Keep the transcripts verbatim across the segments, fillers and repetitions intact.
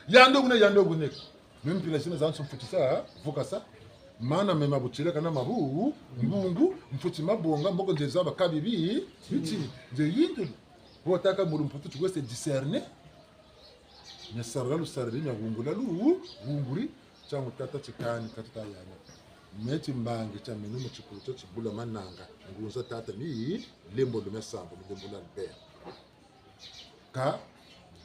Yandi wo kuna, yandi wo kuna. Me mpila zina zansoni mfweti sa, vukasa. Mana me ma butieleka na mabu, mbungu, mfweti ma bonga, mboko nzeza ba kabi bi, bitini. Nze yindulu. Bo tâka mu lumputu ti kwe se discerner. Mia sarila lusarili, mia wungula lu, wunguli. Tiangu tata tikani, kati ta yana. Me timbangi tia meno mu tikulu tio tibula mananga. Ngunza tata mi, lembo lu mia sambu, mi lembo lu Albert. Ka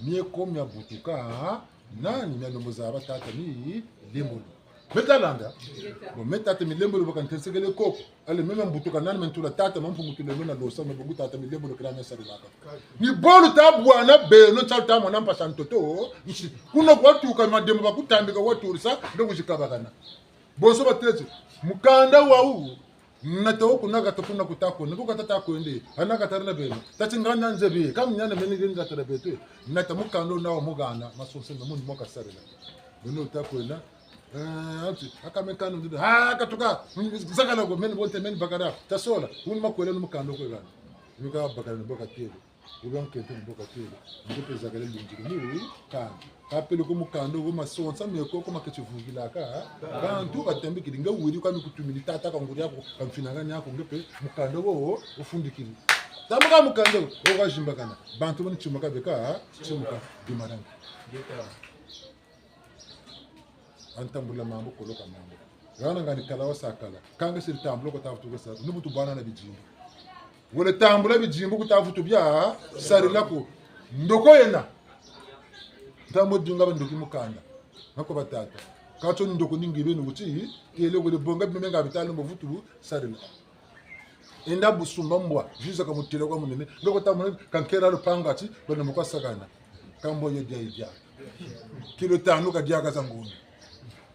mieko mia butuka, nani mia lembo zaba tata mi lembolo. Me ta landa? Bon, me tata mi lembolo baka ntensekele koko. Ale me mia mbutuka nani me ntula tata ma mpungu tulendo na losa me bungu tata mi lembolo kila mia sarilaka. Ni bo lu ta bwana beno ntia lu ta mona mpasi ntoto, nsi. Kuna kwa tuka mademo ba kutambika wa turisa, ndo kuzikabakana. Bonso batêle ti, mukanda wawu, nata wo kuna kata kuna ku ta kwenda, ku kata ta kwenda, hana kata na beno. Tati ngana nzebi, ka mu niana meni nge nzatala beto. Nata mukanda wo na wa mugana, masonse me muni mo kasarila. Meni ta kwenda, eh, anti, aka me kanu ndida, ha, katuka, zakala ko, meni bonte, meni bakala, ta sola, wuni makwela ni mukanda wo kwe gana. Mika bakala ni bo katêle. Wula nkento ni bo katêle. Nge mpe zakala lundiri mu kanda. Ka peleko mukanda wo masonsa meko ko maketi vungilaka. Bantu batambikiri nge wiri kwa mikutumini tata ka nguri aku, ka mfinangani aku nge mpe mukanda wo wufundikiri. Tambuka mukanda wo, wo kwa zimbakana. Bantu bani timuka beka, timuka bimaranga. Antambula mambu, koloka mambu. Hana ngani kala wa sakala. Kanga siri tambula ko ta vutu ko sa. Ni bu tubwana na bidimbu. Wele tambula bidimbu ku ta vutu bia sarila ko. Ndoko yena. Ntambo dinga bandoki mukanda. Nako batata. Katio ndoko ni nge beni wuti, têle wele bonga bimeme nga bitanu mbo vutu sarila. Enda bu sumba mbwa, juge ka mutêle kwa munene. Nge ko ta munene, ka nkela lupangu ti, bana mu kwa sakana. Ka mbwa yo dia yi dia. Kilo tanu ka diaka za nguni.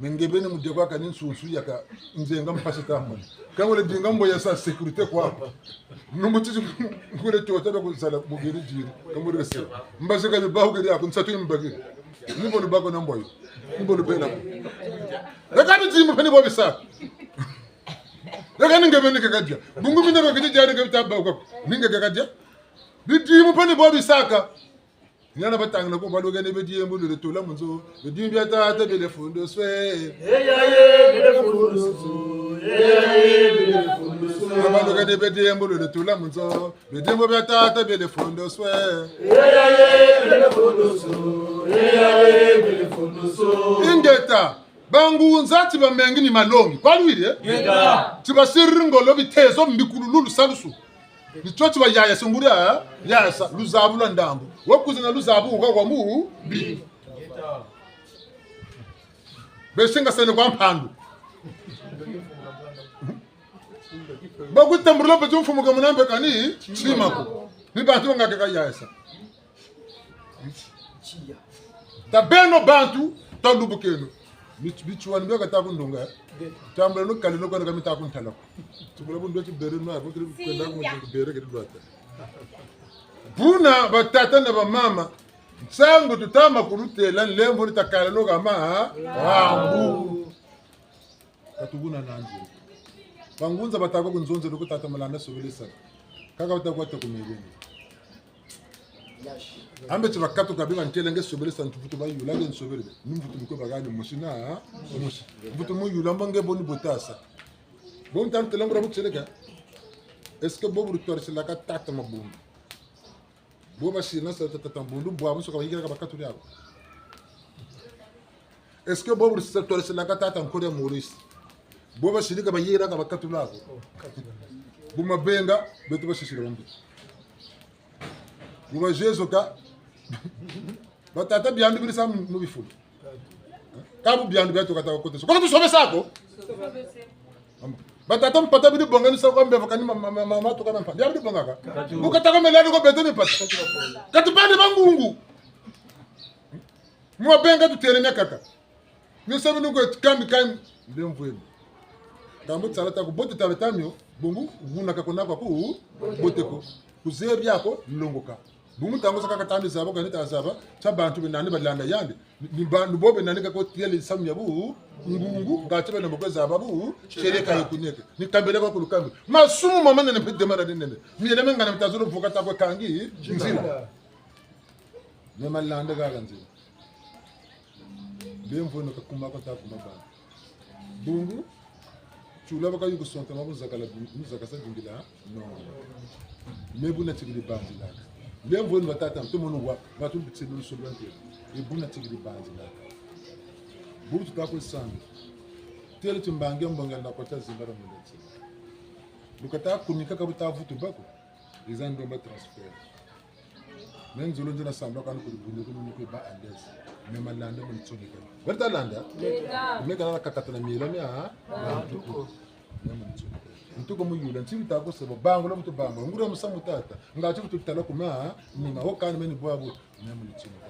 Me nge beni mu dia kwa kani nsunsu yaka nzenga mpasi ta mona. Ka wele dinga mbwa ya sa sécurité kwa. Numbu titi ngule tota ba kuzala mugeri diri. Ka mu rese. Mbazi ka bibahu keri aku nsatu mbaki. Ni bo lu bako na mbwa yo. Ni bo lu bena ko. Eka bidimbu mpe ni bo bisaka. Eka ni nge beni ke kadia. Bungu mina ba keti dia ni ke bita ba ko. Ni nge ke kadia. Bidimbu mpe ni bo bisaka. Niana batangila ko, balukene bidimbu lule tula mu nzo. Bidimbu bia tata bile funduswe. Eyaye, bile funduswe. Eyaye, bile funduswe. Balukene bidimbu lule tula mu nzo. Bidimbu bia tata bile funduswe. Eyaye, bile funduswe. Eyaye, bile funduswe. Ingeta. Bangunza ti bamengi ni malongi. Kwa lwiri, eh? Ngeta. Ti basiriri ngolo bitezo mbikululu lusalusu. Ni tio ti bayayasa nguria, eh? Yayasa, luzabu lwa ndambu. Wo kwiza na luzabu wuka kwa mu, bi. Besingasene kwa mpandu. Bakutambula mpe ti mfumu ka munambe kani, tima ko. Ni bantu banga ke kayayasa. Ta beno bantu, ta lubukeno. Bit-, bitswani bia kata ku ndonga, eh. Tambula no kali no kwa kami ta ku ntala ko. Tubula bu ndo ti bere no, abo kiri kwenda ku bere kiri lwata. Buna batata na bamama, nsangu tuta ma kulutêla nlemvo ni ta kala no kama, ha? Wangu. Ka tubuna na nzila. Bangunza bata kwa ku nzonzelo ku tata Malanda sobele sa. Kaka bata kwa ta ku mebeni. Ambe ti bakatuka be bantêla nge sobele sa ntu vutu bayula nge nsobele. Ni mvutu mukwe bagani mosi na, mosi. Mvutu muyula mbo nge boni botasa. Bo ntantu têla ngura butieleka. Est-ce que bo bu lutwarisilaka tata Mabundu? Bo basiri na sa tata Mabundu, bwabu nsoka bayikiraka bakatuli ako. Est-ce que bo bu lutwarisilaka tata Nkodia Maurice? Bo basiri ka bayikiraka bakatuli ako. Bu mabenga, beto basisiri bambi. Bu ba Jesu ka, batata biandu biri sa mu, mu bifulu. Ka bu biandu biatu kata kote so. Kote tusobesa ko? Batata mpata biri bonga ni sa kwa mbevo kani ma, ma, ma, ma, matuka na mpa. Bia biri bonga ka? Bu kata ko melani ko beto ni mpata. Kati bani bangungu. Mwa benga tutêle miakaka. Ni sabi nungu eti kambi kambi. Nde mvweme. Kambu tsala ta ku bote tabe tamio, bungu, wuna ka kona kwa ku, bote ko. Kuzebi ako, longoka. Bungu ntangu zakaka tandi zaba, kani ta zaba, tia bantu be nani balanda yandi. Ni, ni ba, ni bo be nani ka ko tiele samu ya bu, ngungu, nga ti bena mbo kwe zaba bu, tieleka yo kuneke. Ni kambele kwa kulukambi. Masumu mama nene mpe demara ni nene. Miele mengana mitazolo vuka ta kwe kangi, nzila. Ne malanda kaka nzila. Lemvo no kakuma ko ta kuma ba. Bungu, tula baka yuko sonta ma buzakala bu-, buzakasa dingila, non. Me buna tikiri banzilaka. Lemvo no batata, mtu mono wa, batu bitse no solvante. E buna tikiri banzilaka. Bungu tuta ko sambi. Tele timbangi mbonga na kota zimbara mwenetse. Lukata kunika kabuta vutu bako. Iza ndomba transfert. Me nzolo nzina samba kani kuri bundu kuni nukwe ba à l'aise. Me malanda mu nitsoneka. Bari ta landa? Leta. Me kana kakata na miela mia, ha? Ntuku. Me mu nitsoneka. Ntuku mu yula, nti bita ko sebo, bango la butu bango. Ngura musamu tata. Ngati butu tala kuma, ha? Nima, ho kani me ni bwabu. Me mu nitsoneka.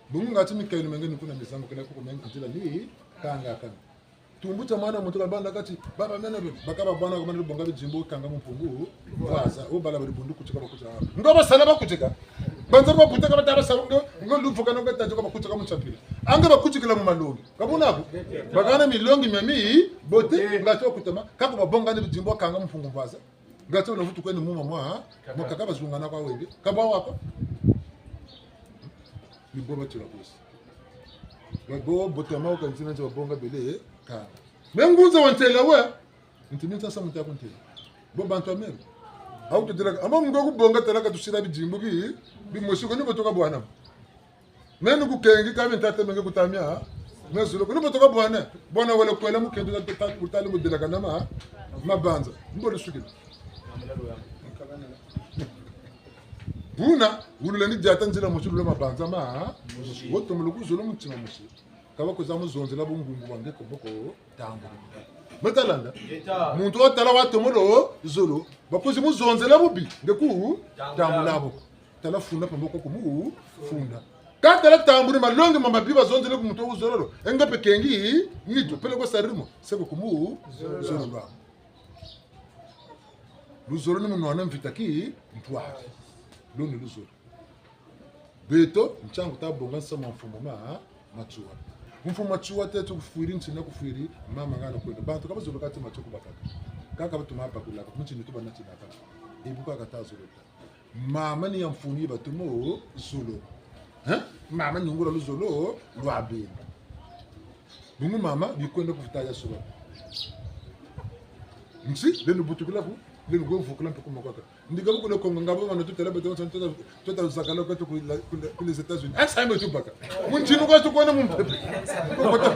Bungu ngati Mikaele menge ni kuna mizango kena kuko menge kutila ni, kanga kanga. Tumbu tia mwana muntu kabanda kati, baba mena be, baka ba bwana kamana bonga bidimbu kanga mu mpungu, mvwaza, o bala bari bundu kutika bakutika. Ngo basala bakutika. Banza bakutika bata basala ngo, ngo luvuka ngo tadjoka bakutika mu tia mpila. Anga bakutikila mu malongi. Ka buna ko? Bakana milongi miami, bote, ngati bakutama, kako babonga ni bidimbu kanga mu mpungu mvwaza. Ngati wuna vutu kwenda muma mwa, ha? Mwa kaka bazungana kwa wende. Ka bwa wako. Ni bo batila kosi. Ba bo botama wuka ntina nza babonga bele, eh, ka. Me ngunza wa ntela we. Nti minta sa muta kuntela. Bo bantu ameme. Awu tutela, ama mungo kubonga tala katusila bidimbu bi, bimosi ko ni bo toka bwana. Me ni kukengi kami ntata menge kutamia, ha? Me zulu, kuni bo toka bwana. Bwana wele kwela mukento ta, ta, kutali mudelakana ma, mabanza. Mbo lusukila. Buna, wulula ni diata nzila mosi lula mabanza ma, ha? Woto muluku zulu mutima mosi. Kaba kuza mu zonzela bungungu bwa nge ko boko tamba. Me ta landa? Muntu wa tala wa tomo luzolo. Bakuzi mu zonzela bubi, nge ku tambula bo. Tala funda pamba ko kumu funda. Ka tala tambuli malongi ma mabi bazonzele ku muntu wa luzolo. E nge mpe kengi, nitu, peleko sarili mo, seko kumu zolo lwa. Luzolo ni munwana mvita ki ntwari. Lo ni luzolo. Beto, ntiangu tabonga nsamu wa mfumu ma, Matsoua. Mfumu Matsoua tete kufwiri, ntina kufwiri, mama ngana kwenda. Bantu ka bazolo kati Matsoua kubakaka. Kaka batuma bakulaka, mu ntini tuba na tina kaka. E bu kaka tazolo ta. Mama ni ya mfunu yi batomo zolo. Hein? Mama ni nguria luzolo lwa beno. Bungu mama, bikwenda ku vuta ya soba. Nsi, beno butukila ku, beno go vukula mpe ku makwaka. Ndika bu kule Kongo, ngabo bana tutela beto, tota, tota zakala kweto ku la, ku la, ku les États-Unis. Ah, sa yimbe tubaka. Mu ntinu kwa tukwana mu mpepe. Kota,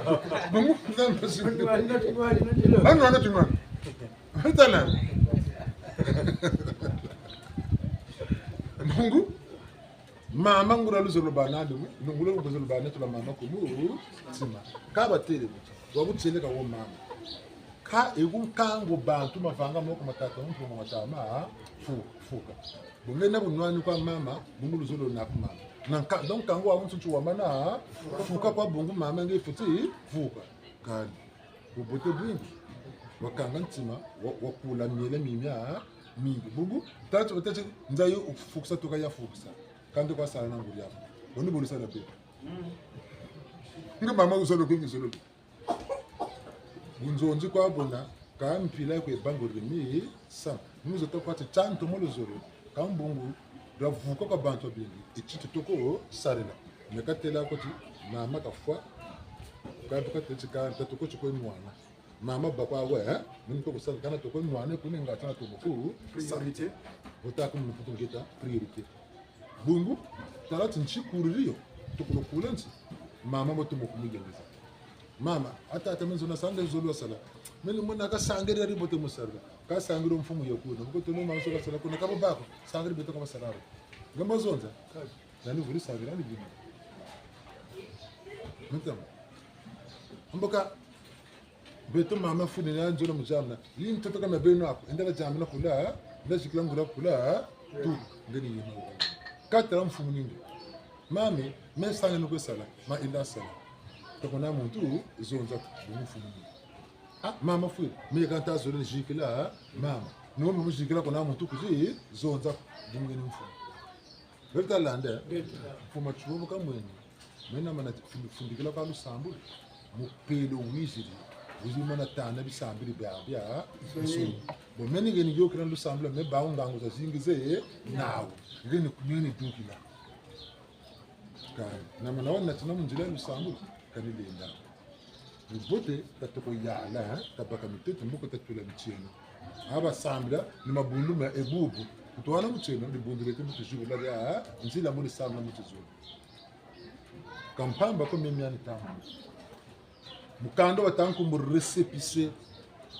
bungu, nza mpasi. Anu, anu, tunwana. Ntala. Bungu, mama nguria luzolo bana andi, nguria luzolo bana tula mama kumu, ntima. Ka batele buti, wa butieleka wo mama. Ka e ku nkangu bantu mavanga moko matatu, mfumu matama, fu, fuka. Bungu na bunwani kwa mama, bungu luzolo na ku mama. Na nka-, donc nkangu wa muntu ntu wamana, fuka kwa bungu mama nge fweti, fuka. Kani. Bubote bwingi, wakanga ntima, wa-, wakula miela mimia, mingi. Bungu, tatu, tatu, nza yo ufukisa toka ya fukisa. Kandi kwa sala na nguri yako. Boni boni sala be. Nge mama uzolo kwe ngizolo. Bunzonzi kwa bona, ka mpila kwe bango rimi, sa. Muzo to kwa ti tanto mo luzolo. Ka mbungu, lwavuka kwa bantu bingi, e ti tutoko sarila. Me katela ko ti, mama kafwa, ka bu katela ti ka, tatoko ti kwe nwana. Mama bakwa we, eh? Mini toko sala kana toko nwana, kuni nga tana toko ku, priorité. Bota ku munu putu ngeta, priorité. Bungu, tala ti nti kuriri yo, tukulu kula nti. Mama mo tumo kumuyengeza. Mama, a tata me nzona sanga nzolo sala. Meni mona ka sangiri ya ribote musarga. Ka sangiri mfumu ya kuna. Buko tono mama soka sala kuna. Kabo bako. Sangiri beto kama sala ro. Ngamba zonza. Nani vuri sangiri ani bima. Mutama. Mboka. Beto mama funi na nzolo mujamna. Yi ntoto kama beno ako. Endela jamna kula. Nda zikila ngura kula. Tu. Ngeni yima. Katala mfumu ninde. Mami, me sanga nukwe sala, ma ila sala. Toko na muntu, zonza, bungu mfumu ni. Ah, mama fwiri, me kanta zole zikila, mama. No mu zikila ko na muntu kuzi, zonza, bungu ni mfumu. Beta landa, mfumu tsubo kamweni. Me na mana fundi-, fundikila kwa lusambulu. Mupelo wiziri, wiziri mana tana bisambiri bia, bia, nsoni. Bon, me ni ngeni yokila lusambulu, me bawu ngangu zazingi ze, nawu. Ngeni kumeni dukila. Kani, na mana wana tina mu nzila ya lusambulu. Kani lenda. Mu bote, tatoko yala, eh? Tabaka mitoto, mbo ko tatula mitieno. Aba sambila, ni mabundu ma ebubu. Kutuhana mutieno, dibundu dieto mu tizibula dia, eh? Nzila mu disambila mu tizulu. Ka mpamba ko meme ani tamu. Mukanda wa tanku mu récépissé.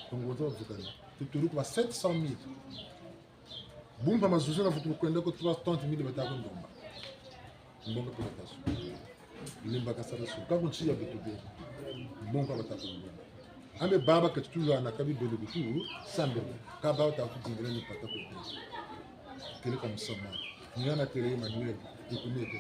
Kongonza wavukana. Tutulu kwa sept cent mille. Bu mpe mazuzi na vutu kwenda ko trois cent trente mille bata ku ndomba. Mbongo pila tasu. Limba kasala su. Ka ku nsi ya beto be. Mbongo bata ku ndomba. Ambe baba ka tutu yana ka bibele kutu sambela. Ka baba ta kudingila ni pata ko be. Kele ka musamu. Ni yana tele Emmanuel. Ikunete.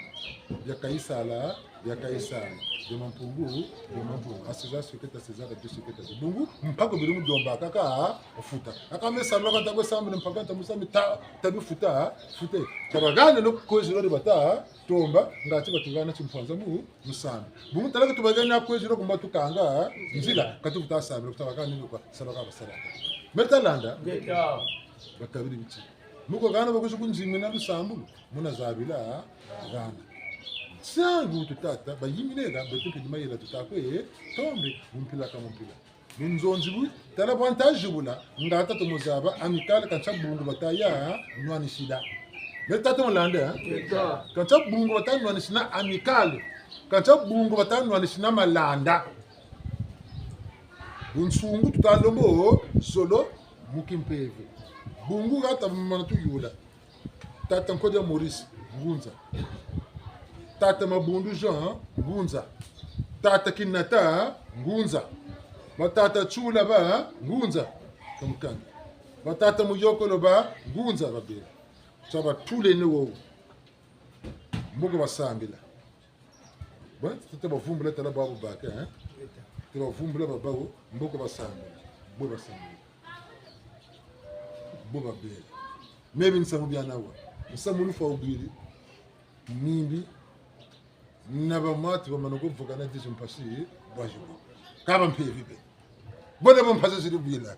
Bia Kaisala, bia Kaisala. Bia Mampungu, bia Mampungu. À César ce qui est à César, à Dieu ce qui est à Dieu. Bungu, mpako biri mu domba kaka, futa. Aka me sambila ka nta kwe sambila mpaka nta mu sambila ta, ta bi futa, futa. Tabagane no kwezi lori bata, tomba, ngati batugana timpwanza mu, mu sambila. Bungu tala ka tubagane na kwezi lori kumba tukanga, nzila, ka tufuta sambila, kutabagane no kwa, sala ka basala. Meta landa? Ngeta. Bakabiri biti. Mu ko hana bakwizi kunzimina lusambulu, muna zabila hana. Nsangu tu tata, bayimine ha, beto mpe ni mayela tuta kwe, tombe, mu mpila ka mu mpila. Mu nzonzi bu, tala bwa nta zibula, nga tata mu zaba, Amicale ka ntia bungu bata ya nwanisina. Me tata mulande, eh? Ngeta. Ka ntia bungu bata nwanisina Amicale. Ka ntia bungu bata nwanisina Malanda. Bunsungu tuta lombo zolo mu kimpeve. Bungu ha ta mana tuyula. Tata Nkodia Maurice, ngunza. Tata Mabundu Jean, ngunza. Tata Kinata, ngunza. Ba tata Tsula ba, ngunza. Kamukanda. Ba tata Muyokolo ba, ngunza babele. Tia batuleno wo. Mbo ko basambila. Bon, tata bavumbula tala babo baka, hein? Tata bavumbula babao, mbo ko basambila. Bo basambila. Bo babele. Mebi nsamu bia nawa. Nsamu lufwa wubwiri. Mimbi. Na bamati bamana ko vukana dizi mpasi, bwazibu. Ka ba mpeve be. Bona bo mpasi ziri bwila.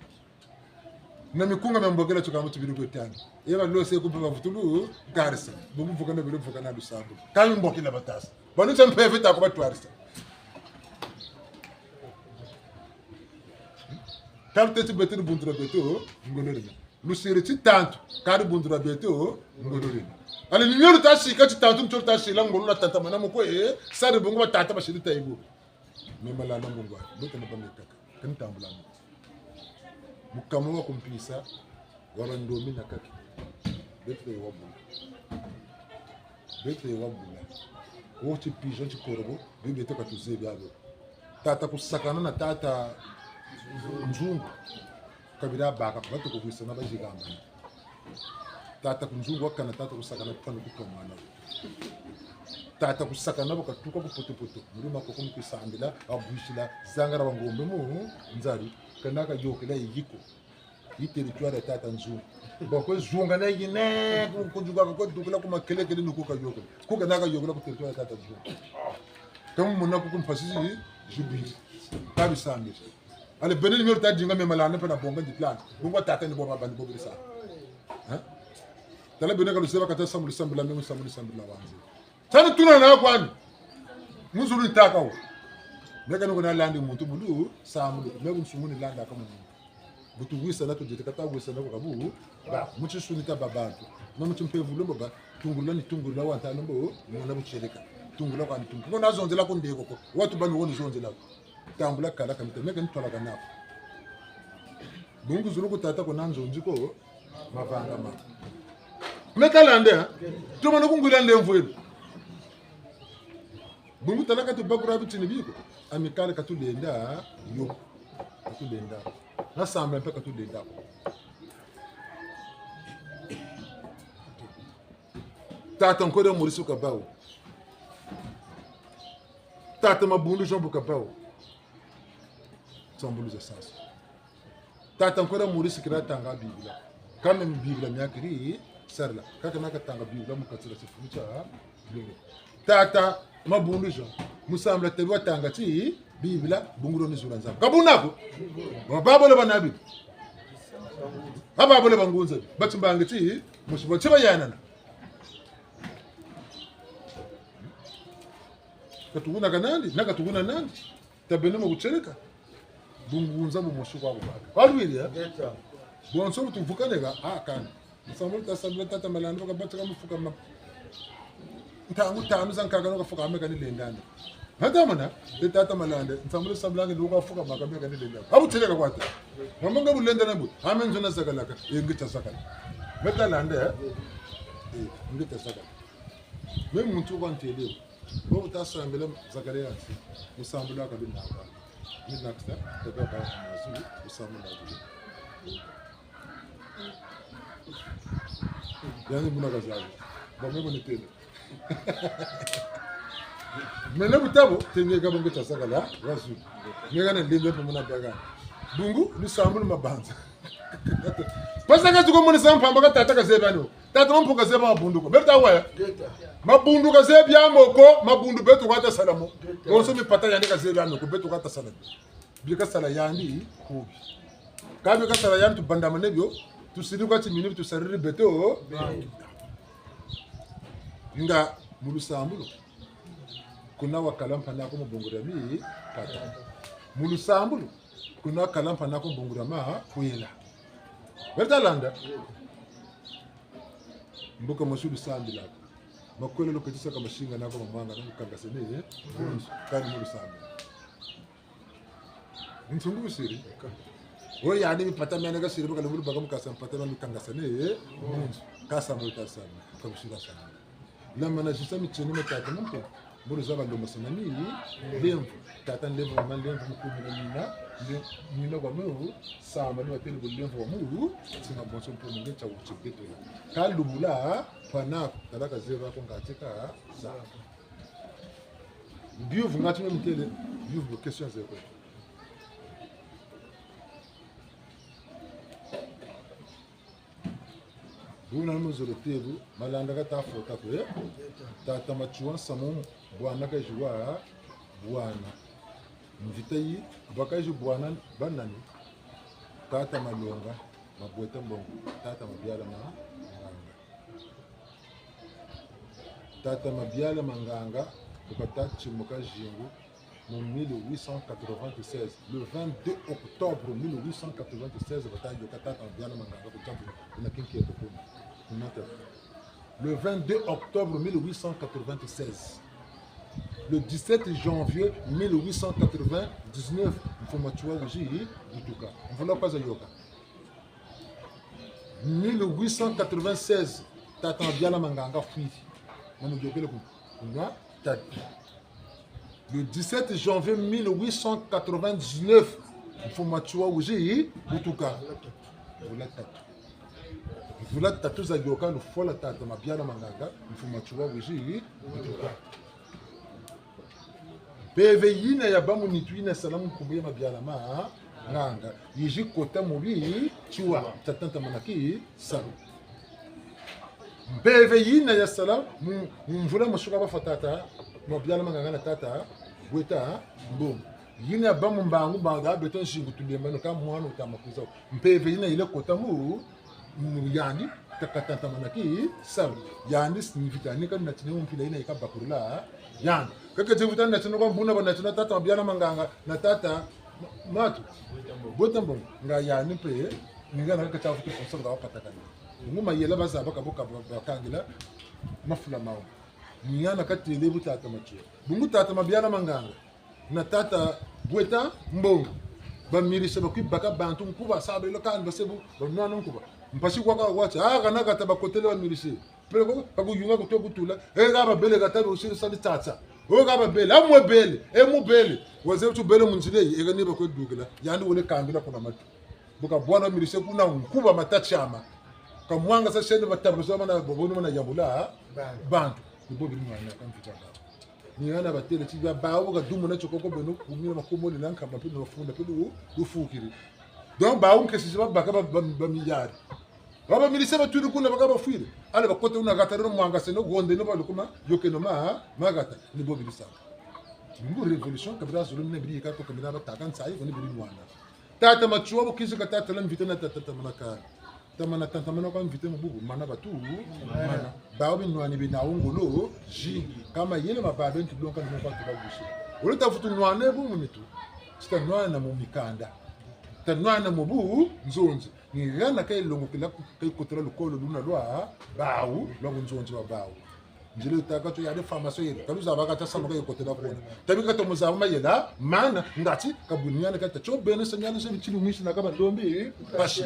Na mikunga mia mbokela tuka mutu biri kwe tangi. Eba lose ku mpe bavutulu, karisa. Bungu vukana biri vukana lusambulu. Ka mimbokela batasa. Banu tia mpeve ta ko batwarisa. Ka luteti beto dibundu dia beto, ngolo dina. Lusiri titantu, ka dibundu dia beto, ngolo dina. Allez, ni mio luta sika titantu, ni tio luta sila ngolo lwa tatamana mu kwe, sa dibungu ba tata basiri ta ibu. Me Malanda mbongo, beto na bamekaka, ka ni tambula mo. Mukama wa ku mpisa, wa bandombi na kaki. Beto ye wabula. Beto ye wabula. Ko ti pigeon ti korobo, bi beto ka tuzebi bio. Tata Kusakana na tata Nzungu. Kabila baka, batuku kwisana bazigambana. Tata Kunzungu wakana tata Kusakana pano kutomana. Tata Kusakana bu katuka ku Poto-Poto. Muri makoko mu kwisambila, abwisila, zangala wa ngombe mu nzari. Kana kayokela yiko. Yi territoire ya tata Nzungu. Ba kwe zunga na yine, ku, ku zuka, ku dukula ku makelekele ni ku kayokela. Ku kana kayokela ku territoire ya tata Nzungu. Ka mu mona ku ku mpasi zi, zibwiri. Ka bisambila. Allez, beno ni mio luta dinga me Malanda mpe na bonga ndi plan. Bonga tata ni bo babandi bo birisa. Hein? Tala beno ka luzebi ka ta sambulu sambila me mu sambulu sambila wanze. Tani tuna na kwani. Mu zulu ni tata wo. Me ka ni ko nalandi muntu mu lusambulu. Me bunsungu ni landa ka mu muntu. Bu tuwisana tu dite ka ta wisana ko kabu. Ba, mu tinsuni ta ba bantu. Na mu timpeve lombo ba. Tungulula ni tungulula wa nta lombo. Mwana bu tieleka. Tungulula kwa ni tungulula. Ngo nazonzela ko ndeko ko. Watu bani wo ni zonzela ko. Tambula kala ka mita, me ka ni twalakana ko. Bungu zulu ku tata ko na nzonzi ko, mavanga ma. Me ka landa, ha? Tumana kungwila ndemvwelo. Bungu tala ka tubakula bitini biko. Amicale ka tulenda yo. Ka tulenda. Na sambila mpe ka tulenda ko. Tata Nkodia Maurice bu kabâ wo. Tata Mabundu Jean bu kabâ wo. Nsambulu za sasa. Tata Nkodia Maurice keri tanga Bibila. Kâ me Bibila mia keri sarila. Kaka na katanga Bibila mu kati dia tifulu tia Bibila. Tata Mabundu Jean. Mu sambila tebi watanga ti Bibila, bungu dio ni zula Nzambi. Ka buna ko? Ba babole bana bi. Ba babole bangunza. Batimbangi ti, musi ba tibayanana. Ka tukuna ka nandi, na ka tukuna nandi. Tabeno mu kutieleka. Bungunza bumosi kwa kubaka. Balwiri, eh? Bonso bu tuvukaneka, ah, kani. Nsambulu tasambula tata Malanda, bakabatika mu fukama. Ntangu tanu zankaka no kafukama kani lendana. Nata mana, e tata Malanda, nsambulu sambulanga no kafukama kani lendana. Abu tieleka kwa ta. Mama nga bu lendana bu, ame nzo na zakalaka, e nge ta zakala. Me ta landa, eh? Eh, nge ta zakala. Me muntu kwa ntele. Bo bu tasambila zakala ya nsi. Musambulu ka bi naka. Ni nakisa, tata ba mazu, musambulu ka bi. Yani muna kazabu. Ba me ko ni tele. Mene bu tabo, tenge ka bongo ta zakala, wazu. Nge ka na linde pe muna baga. Bungu, lusambulu mabanza. Pasa ka tuko mona sa mpamba ka tata kazebi ano. Tata Mampungu kazebi mabundu ko. Beto ta waya. Mabundu kazebi ya mo ko, mabundu beto kwa ta sala mo. Bonso mipata yandi kazebi ano ko, beto kwa ta sala mo. Bi kasala yandi, kubi. Ka bi kasala yandi tubandamane bio, tusiri kwa timinu, tusariri beto. Nga mu lusambulu. Kuna wakala mpangi aku mu bungu dia mipata. Mu lusambulu. Kuna wakala mpangi aku mu bungu dia makwela. Beto ta landa. Mbuka mosi lusambilaka. Makwela luketi saka masinga naku mamwanga na mukangasene, eh? Bonso, kani mu lusambulu. Nsungu busiri. Wo yandi mipata miandi kasiri, baka lumbu lubaka mu kasa mpata na mukangasene, eh? Bonso, kasa mu lutasambulu, ka busiri asambulu. Lamana zisa mitieno mia tata Mampungu. Mbo luzaba lomba sana ni lemvo. Tata nlemvo, mama nlemvo, mukumina nina, nde-, nina kwa mu, sama ni watele bu lemvo wa mu, sina bonso mpo nge tia wuti beto ya. Ka lubula, panaku, tala kazebi ko nga tika, sa. Biyuvu ngati me mutele, biyuvu bu question zeko. Buna ni muzolo tebu, Malanda kata fota ko, eh? Tata Matsoua nsamu, bwana kayizi wa, bwana. Mvita yi, bakayizi bwana, banani? Tata Malonga, Mabweta Mbongo, tata Mabiala Manganga. Tata Mabiala Manganga, bu kata timuka zingu, mu mille huit cent quatre-vingt-seize, le vingt-deux octobre mille huit cent quatre-vingt-seize, bata yôka tata Mabiala Manganga ku Tiambu, kuna Kinkembo kuna. Kuna ta. Le vingt-deux octobre mille huit cent quatre-vingt-seize. Le dix-sept janvier mille huit cent quatre-vingt-dix-neuf, Mfumu Matsoua wizi butuka. Mvula kwa za yôka. Mille huit cent quatre-vingt-seize, tata Mabiala Manganga fwiri. Mano yôkele ku, kuna tata. Le dix-sept janvier mille huit cent quatre-vingt-dix-neuf, Mfumu Matsoua wizi butuka. Mvula tatu. Mvula tatu za yôka lufwa lwa tata Mabiala Manganga, Mfumu Matsoua wizi butuka. Mpeve yina yabâ mu nitu yina sala mu nkumbu ya Mabiala Manganga, yizi kota mu Matsoua, tata ntamana ki salu. Mpeve yina yasala mu, mu mvula masuka bafwa tata Mabiala Manganga na tata Bweta Mbongo. Yina yabâ mu mbangu, mbangu ya beto nzingu tulembano ka mwana wuta ma kwiza. Mpeve yina yele kota mu, mu yandi, ta katantamana ki salu. Yandi si mvita, ni ka natina mu mpila yina yika bakurula yandi. Keke ti mvita natina kwa mbuna ba natina tata Mabiala Manganga, na tata Ma-, Matu. Bweta Mbongo. Nga yandi mpe, ni ngana kaka tia vutu fonso nga wapatakana. Bungu mayela bazaba ka bo ka ba-, bakangila mafula mawu. Ni ngana katêle bu tata Matsoua. Bungu tata Mabiala Manganga na tata Bweta Mbongo. Bamirise bakwi baka bantu nkuba, sabelo kani base bu, banwana nkuba. Mpasi kwa ka wati, ah, kana kata bakotele bamirise. Peleko, ka kuyunga kuto kutula, e ka babele kata bo siri sali tata. O ka babele, a mwe bele, e mu bele. Wazebi ti bele mu nzila yi, e ka ni bakwe dukila. Yandi wele kangila kuna matu. Bu kabwana mirise kuna nkuba mata tiama. Ka mwangasa sene batabuza mana, bobo ni mana yabula, bantu. Ni bo biri mwana ka mvita ka. Ni hana batêle ti bia bawu ka dumu na tiokoko beno kumina makomoli na nkamba mpe na bafunda mpe lu-, lufukiri. Donc bawu nkesi zi babaka ba, ba, ba miyari. Baba mirise batwiri kuna baka bafwiri. Allez bakota kuna hata no mwangaseno, hondeno balukuma, yôkeno ma, mahata, ni bo biri sa. Ni bu révolution, kabila zulu mina biri yika ko kamina bataka nsayi, ko ni biri mwana. Tata Matsoua bu kizi ka tata la mvita na tata Tamanakani. Tamana, tantamana kwa mvite mu bubu, mana batu, mana. Bawu binwani bina ngolo zingi. Kâ mayela ma bawu beni tulonga ni mo kwa tubagusi. Wole tafutu nwane bu mu nitu. Ti tanwana mu mikanda. Tanwana mu bunzonzi. Ni hana ka yilongokela, ka yikotela lukolo luna lwa bawu, lwa bunzonzi bwa bawu. Nzila yitâka tio yandi formation yeri. Ka luzaba ka ta samu ka yikotela kuna. Tabi ka ta mu zaba mayela, mana, ngati, ka bu niana ka ta tio beno sa niana sa bitini mwisi na ka bandombi, pasi.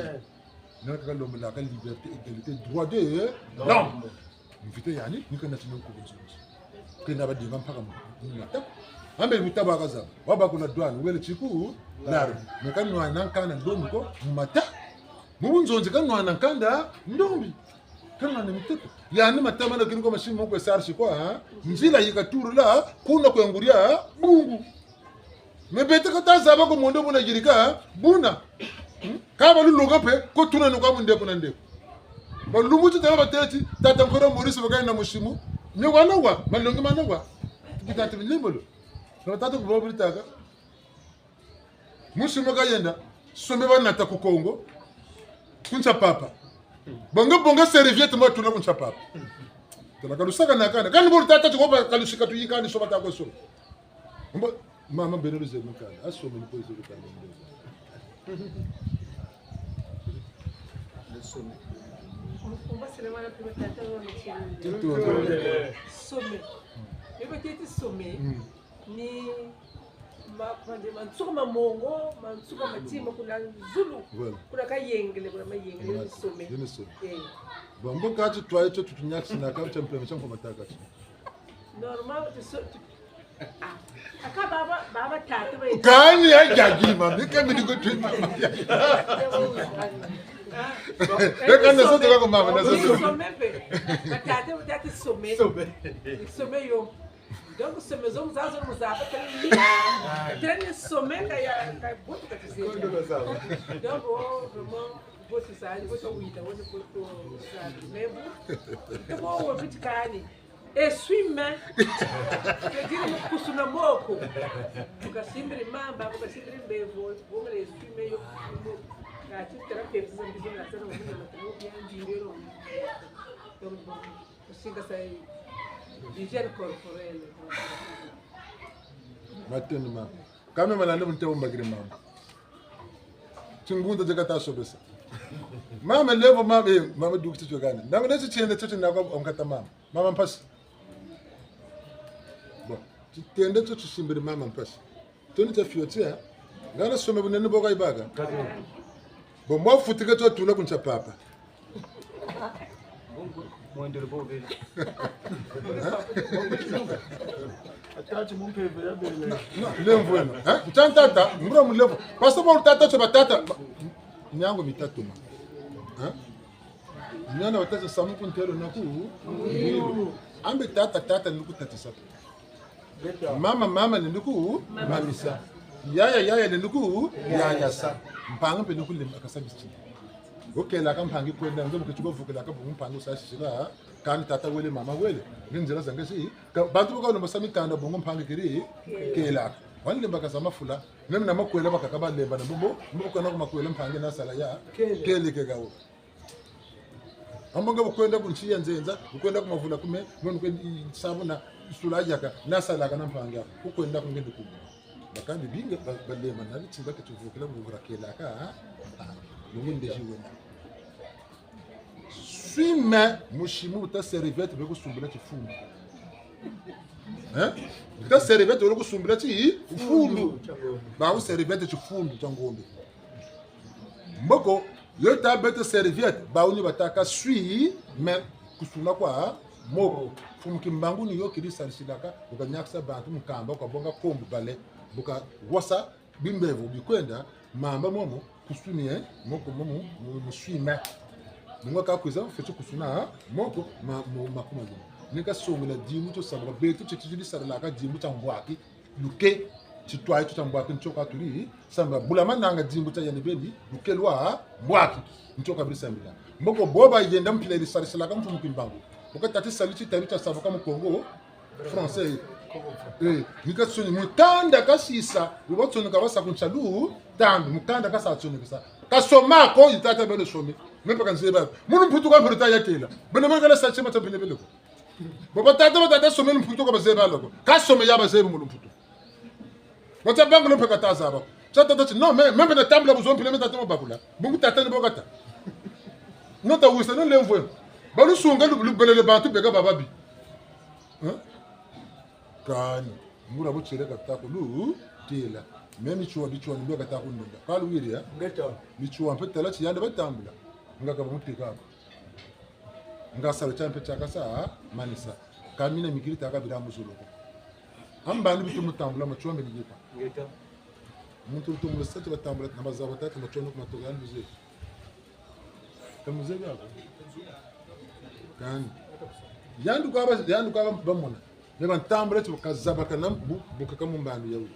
Nani ka lombelaka liberté, égalité, droit de l'homme. Mvite yandi, ni ka nati no ku bunzonzi. Kena badinga mpaka mu, mu mata. Ambe mita ba kazaba. Wabakula douane, wele tiku, laro. Me ka nwana nkanda ndombi ko, mu mata. Mu bunzonzi ka nwana nkanda ndombi. Ka nwana mitoto. Yandi mata mana kini ko masimu mo kwe sarisi kwa, ha? Nzila yi katurula, kuna kwe nguria, bungu. Me beto ka ta zaba ko mondo buna yirika, buna. Hmm? Ka balulonga mpe, ko tuna no kwa mu ndeko na ndeko. Balumbu ti tala batêle ti, tata Nkolo Maurice bakani na musimu. Ni wana wa, malongi mana wa. Bitatu bilimbolo. Na tata ku bo bitaka. Musimu ka yenda, some banata ku Kongo. Ku nsa papa. Bonga bonga serviette mo tuna ku nsa papa. Tala ka lusaka na kana. Kani bo tata ti ko ba ka lusika tuyikani so bata ko so. Mbo, mama beno luzebi kanda, asome ni poizo lukanda mbo. Some. Umba sile mwana pima tata wa mchini. Tutu. Some. Iko tete some. Mm. Ni ma, ma, ma nsuka ma mongo, ma nsuka ma tima, kuna zulu. Voilà. Kuna kayengele, kuna mayengele, ni some. Ni some. Eh. Bon, mbo kati twa yeto tutunyakisi na kati mpema chanko mataka. Normal, tu so, tu, ah, aka baba, baba tata ba. Kani ya jagi, mama, kama ni ko tu, mama. Ah, eka na sote kwa mama, na sote. Some pe. Ba tata, ba tata some. Some. Some yo. Donc, some zo, za zo, za ba tata. Tata some ka ya, ka botu ka tise. Donc, oh, vraiment, botu sa, botu wita, botu, botu sa. Mais bon, c'est bon, on veut kani. Essuie-main. C'est-à-dire, mu kusuna moko. Bu kasimbiri mamba, bu kasimbiri mbevo, bu kala essuie-main yo. Kati tala pepsi za mbizo na sana, muna matalo, bien dire. Donc, bon, kusinga sa hygiène corporelle. Matondo mama. Kame malande bunte bumbakiri mama. Tingunza ze ka ta sobesa. Mama levo mama, eh, mama dukisi tio kani. Nanga nesi tiende tio tina kwa onkata mama. Mama mpasi. Bon, titende tio tisimbiri mama mpasi. Toni tia fioti, eh? Ngana some bunene bo ka yibaka. Bon, mwa futike tio tula ku nsa papa. Mwendele bo bele. Atati mu mpeve ya bele. Non, lemvo eno. Eh? Ntia tata, ngura mulevo. Parce que bo tata tio ba tata. Miangu mitatu ma. Eh? Miana batata samu ku ntelo na ku. Ambe tata, tata ni ku tatisa. Mama, mama ni ku mamisa. Yaya, yaya ni ku yayasa. Mpangi mpe ni ku lemba kasa bitini. Bo kelaka mpangi kwenda, nge bu keti ko vukelaka bungu mpangi wusa sisila, kani tata wele, mama wele. Ni nzila za nge si, ka, bantu bu ka lomba sa mikanda bungu mpangi keri, kelaka. Wani lemba kasa mafula, meme na makwela bakaka balemba na bubu, mbo kana ku makwela mpangi na sala ya, kele ke gawo. Ambo nga bu kwenda ku nsi ya nzenza, bu kwenda ku mavula kume, mwe bu kwenda sabu na sula yaka, na salaka na mpangi aku, bu kwenda ku ngende kumu. Bakandi bingi, ba, balemba na biti baketi vukila mu vura kelaka, ah, ah, nungu ndeji wena. Essuie-main, musimu bu ta serviette be ku sumbula tifundu. Hein? Bu ta serviette wele ku sumbula tifundu. Bawu serviette tifundu tia ngombe. Mboko, yo ta beto serviette, bawu ni batâka essuie-main, kusuna kwa moko. Mfumu Kimbangu ni yo keri sarisilaka, bu kanyakisa bantu mu kamba, kwa bonga kombo bale, bu kawasa bimbevo bi kwenda, mamba momo, kusuni, eh, moko momo, mu, mu essuie-main. Mungu ka kwiza, fweti kusuna, moko, ma, mo, makuma zima. Ni ka songela dimbu tio sabu, beto tio tio di sarilaka dimbu tia mbwaki, luke, titwayi tio tia mbwaki, ntio ka turi, samba, bula mananga dimbu tia yandi beni, luke lwa mbwaki, ntio ka beri sambila. Mboko bo bayenda mpila yeri sarisilaka mfumu Kimbangu. Bu ka tati salu titabi tia sabuka mu Kongo français. Eh, ni ka tsoni, mukanda kasisa, bu ba tsoni ka basa ku nsalu, tambi, mukanda kasa tsoni kasa. Kasoma ko, yi tata beno some. Me mpe ka nzebi ko. Mu lumputu kwa mpe luta ya têla. Beno mangala sa tima ta bele bele ko. Bo batata, batata some lumputu kwa bazebi lo ko. Ka some ya bazebi mu lumputu. Bata bangula mpe ka ta zaba ko. Sa tata ti, non, mais, même na tambula buzo mpila me tata mabakula. Bungu tata ni bo kata. Non, ta wisa, non, lemvo. Balusunga lu, lubelele bantu beka bababi. Hein? Kani, nguria bu tiele ka ta ku lu têla. Mais mitswa, mitswa ni mbe ka ta ku ndonda. Ka luwiri, eh? Ngeta. Mitswa mpe tala ti yandi batambula. Nga ka bamuteka ko. Nga salu tia mpe tia kasa, manisa. Ka mina mikiri ta ka bila mu zulu ko. Amba ni bitu mu tambula, mitswa mbe ni yeka. Ngeta. Muntu lutumbula sa ti batambula, na bazaba tata, mitswa ni ku matoka yandi bize. Ka muzebi ko. Kani. Yandi kwa ba, yandi kwa ba, bamona. Ne bantambula ti kazaba kana bu, bu kaka mu mbandu ya wu.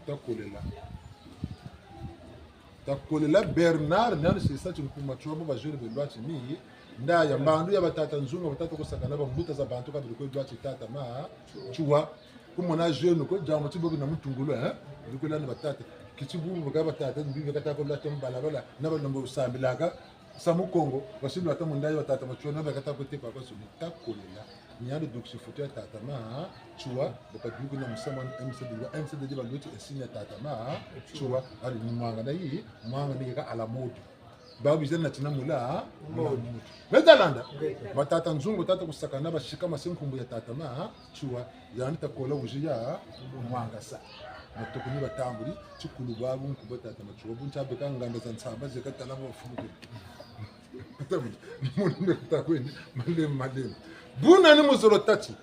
Takolela. Takolela Bernard, nani sisa ti nkuma tiwa bo ba jeune be lwati ni. Nda ya mbandu ya batata Nzungu, batata kusakana, bambuta za bantu kabiri kwe lwati tata Matsoua. Kumona jeune ko, diambu ti bobi na mutungulu, eh? Bikula ni batata. Kiti bubu baka batata, ni bibi kata ko lwata mu balabala, na balombo usambilaka. Samu Kongo, basi lwata mu nda ya batata Matsoua, na bakata ko teka kwa soni. Takolela. Ni yandi dukisi foto ya tata Matsoua, baka duki na musamu wa M C D, M C D balweti insigne ya tata Matsoua, ali ni mwangana yi, mwangana yi ka à la mode. Babiza na tina mula, mula muntu. Beno ta landa? Batata Nzungu, tata kusakana, basika mase nkumbu ya tata Matsoua, yandi takola wizi ya mwangasa. Matuku ni batambuli, tikulu babu nkuba tata Matsoua, bu ntia beka nganda za nsamba, zeka tala bafuluke. Munu mbe kuta kweni, malemu, malemu. Buna ni muzolo tâ ti.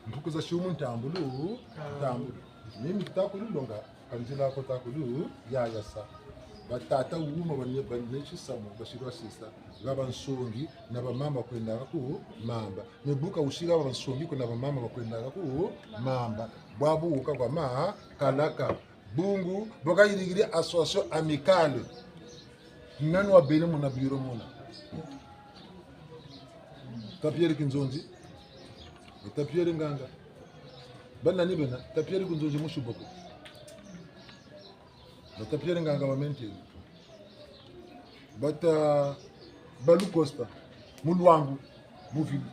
Mpuku za siumu ntambulu, ntambulu. Mimi kuta kululonga, ka nzila ko ta kulu, ya, ya sa. Batata wuma bane, bane tisamu, basirwa sisa. Nga bansongi, na bamama kwendaka ku mamba. Ni bu ka wusila bansongi ko na bamama bakwendaka ku mamba. Bwabu wuka kwa ma, kalaka. Bungu, bo kayirikiri association amicale. Nani wabele muna bureau muna? Tata Pierre Kinzonzi. Tata Pierre Nganga. Ba nani bena? Tata Pierre Kinzonzi musi boko. Tata Pierre Nganga wa menteni. Bata Balu Costa. Mu Luangu. Mu ville.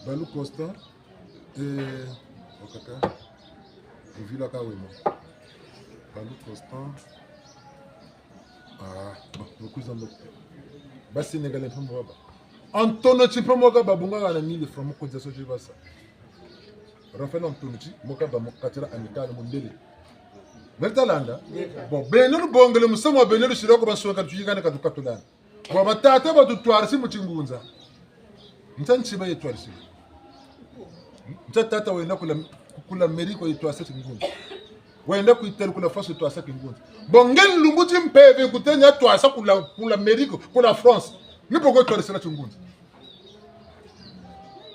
Balu Costa, eh, wakaka, mvila ka wema. Balu Costa, ah, bon, nukwiza mbo. Ba Sénégalais mpe mo baba. Antonucci mpe mo ka babunga na mille francs mu cotisation ti basa. Raphaël Antonucci, mo ka ba mu katira amicale mundele. Beno ta landa? Bon, beno lubongele musamu wa beno lusila ko bansonga tuyikane ka tukatulana. Bon, batata batutwarisi mu tingunza. Ntia ntiba yetwarisi. Ntia tata wenda kula, kula Amérique yetwarisa tingunza. Wenda ku Italie kula France yetwarisa tingunza. Bon, nge lumbu ti mpeve kuteni yatwarisa kula, kula Amérique, kula France. Ni bo kwe twarisila tingunza.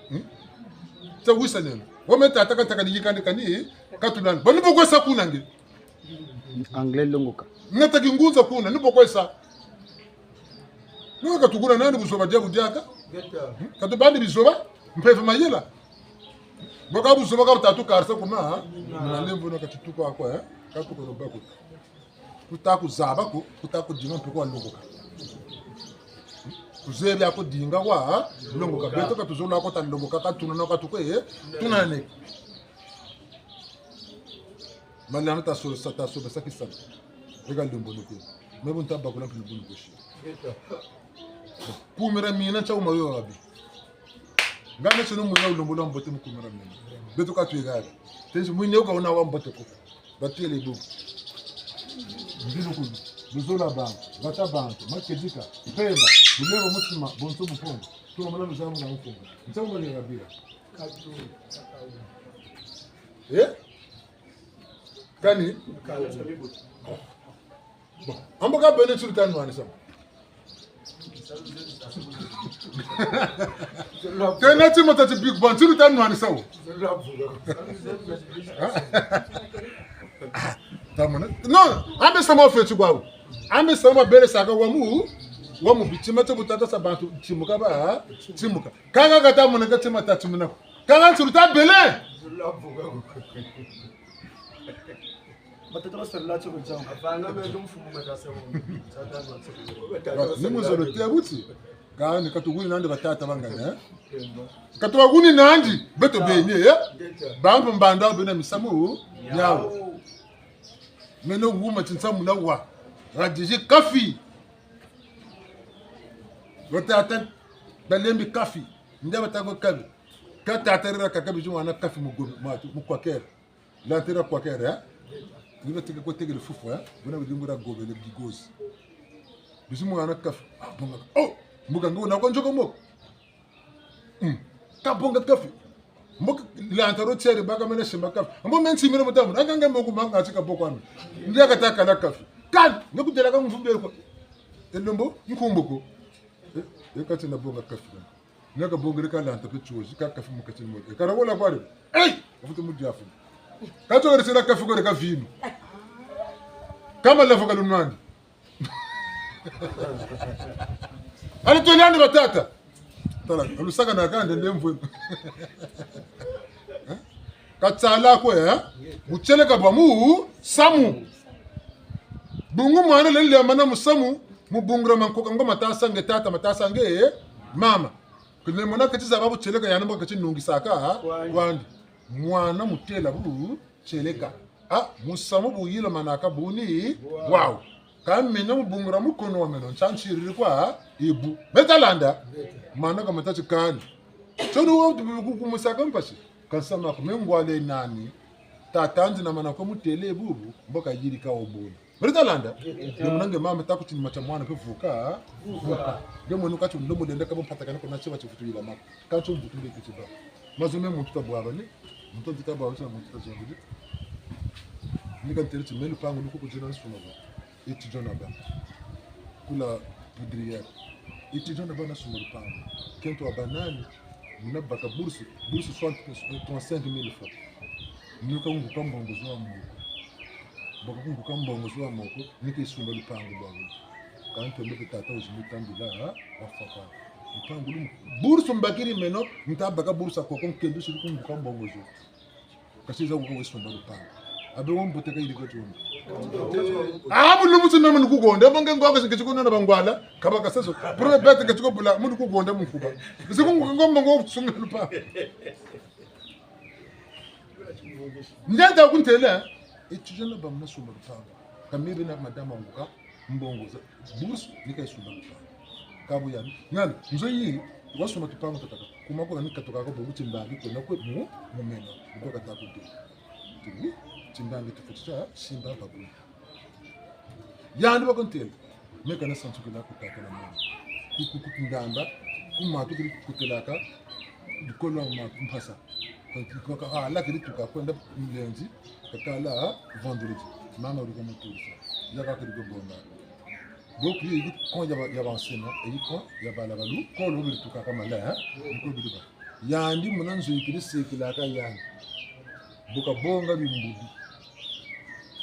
Hmm? Tia wisa neno. Wame tata kataka ni yikani kani, katulani. Bon, ni bo kwe sa kuna nge. Anglais longoka. Nata kingunza kuna, ni bo kwe sa. Nge katukuna nani buzoba dia budiaka? Ngeta. Hmm? Katubandi bizoba, mpeve mayela. Bo ka buzoba ka butatu karisa kuma, ha? Na lemvo na katutuka kwa, eh? Katuko no bako. Kuta kuzaba ko, kuta kudinga mpe kwa longoka. Kuzebi ako dinga kwa, ha? Longoka. Beto katuzola ko ta longoka, katuna na katuko, eh? Tunane. Mali ana ta so, sa ta so, besa kisana. Eka lembo ni kwe. Me bu nta bakula mpe ni bu ni kwe si. Kumira mina ntia wuma yo wabi. Nga na sino mwina wulembolo wa mbote mu kumira mina. Beto ka tuyigaga. Tenzi mwina yo ka wuna wa mbote ko. Batele bubu. Mbilu kulu. Luzola bantu. Vata bantu. Makedika. Mpemba. Buleba mutima. Bonso bupongo. Tuma mwana luzamu na mupongo. Ntia wuma ni wabila. Eh? Kani? Bon. Ambo ka beno nti luta nwanisa. Kena tima tati big bon, nti luta nwanisa wo. Ah, tamona. Non, ambe sama ofeti kwa wo. Ambe sama bele saka wa mu, wa mu bitima tio bu tata sa bantu timuka ba, timuka. Kaka kata mona ka tima tati mona. Kaka nti luta bele. Batata basarila tio kwe tio. Avanga mendo mfumu matasa wo. Ni muzolo te buti. Kani, ka tuwuni nandi batata bangana, eh? Ka tuwuni nandi, beto beni, eh? Bambu mbanda bena misamu miawu. Meno wuma ti nsamu na wa. Radiji kafi. Batata balembi kafi. Ndia batako kabi. Ka tata rira kakabi ju mwana kafi mu gobe, matu, mu kwakere. Lantera kwakere, eh? Ni bateke kwe tekele fufu, eh? Buna bidingura gobe le bigozi. Bizi mwana kafi. Ah, bonga. Oh, mbuka ngu na kwa njoko mo. Mm. Ka bonga kafi. Mbo lantero tiere baka mena simba kafi. Mbo mena simba mutamu. Akanga moko manga tika boko ami. Ndia kata kala kafi. Kan, nge kutela ka mvumbi ko. Elombo, nkumbu ko. Eh, eh, kati na bonga kafi. Naka bongele ka lanta pe tiozi, ka kafi mu kati mo. Eh, kara wola kwale. Hey! Afutu mu diafu. Ka tio kare sela kafi kore ka vinu. Kama lavo ka lunwandi. Allez, twelani batata. Tala, lusaka na kande ndemvwe. Eh? Ka tsala kwe, eh? Butieleka bwa musamu. Bungu mwana lele ya mana musamu, mu bungula mankoka ngo matasa nge tata, matasa nge, eh? Mama. Kile mwana keti zaba butieleka yandi mbo keti nungisaka, ha? Kwandi. Kwandi. Mwana mutela butieleka. Ah, musamu bu yila manaka buni, wow. Ka mena mu bungula mukono wa meno, nsantsiriri kwa, ibu. Meta landa. Mana ka meta tikani. Tsono wa kukumusaka mpasi. Ka nsama ko me ngwale nani. Tata nzi na mana ko mutele bubu, mbo kayirika wo buni. Meta landa. Ni muna nge mama ta kuti ni mata mwana mpe vuka. Vuka. Nge mwana kati ndo mulenda ka bo mpata kana ko na tiba tifutu yila maka. Kati mbutu nge kiti ba. Mazu me muntu ta bwabane. Muntu ta bwabane, muntu ta zongele. Ni ka ntele ti me lupangu luku kuzina nsuma ba. Étudiant na ba. Kula poudrière. Étudiant na ba na suma lupangu. Kento wa ba nani? Muna baka bourse, bourse soit trente-cinq mille francs. Ni ka nguka mbongo zo wa moko. Baka kunguka mbongo zo wa moko, ni ke sumba lupangu lwa. Ka ntele ke tata wizi mutambila, ha? Wafaka. Lupangu lumu. Bourse mbakiri meno, nta baka bourse koko nkendo sili kunguka mbongo zo. Kasi za kuka we sumba lupangu. Abe wa mbote ka yiri kwa tiombe. Ah, bu lumu tsi meme nukugonda, bonge ngwa kasi keti kuna na bangwala, kaba kaseso. Probe bete keti ko bula, mu nukugonda mu nkuba. Zi kunguka mbongo sumba lupangu. Ndia ta kuntela, étudiant na ba muna sumba lupangu. Ka me bena madame nguka, mbongo za bourse, ni ka sumba lupangu. Ka bu yandi. Ngani, nzo yi, wasumba tupangu tataka. Kuma kuna ni katuka ko bobu timbangi, kuna kwe mu, mu meno. Niko kata kunte. Tibi, timbangi tufutisa, simba babu. Yandi bakuntela. Me ka na sansukila ku tata na mama. Ku, ku, ku ndamba, ku matu kiri kutelaka, dikolo ma ku mpasa. Kwa, kwa, kwa, ah, la kiri tuka kwenda lundi, kakala vendredi. Mama uri kwa muturisa. Ya ka kiri kwa bonga. Donc, yi, yi kon ya ba, ya ba nsema, e yi kon ya bala balu, kolo biri tuka kamala, eh? Ni ko biri ba. Yandi muna nzo yikiri sekilaka yandi. Bu kabonga bimbulu.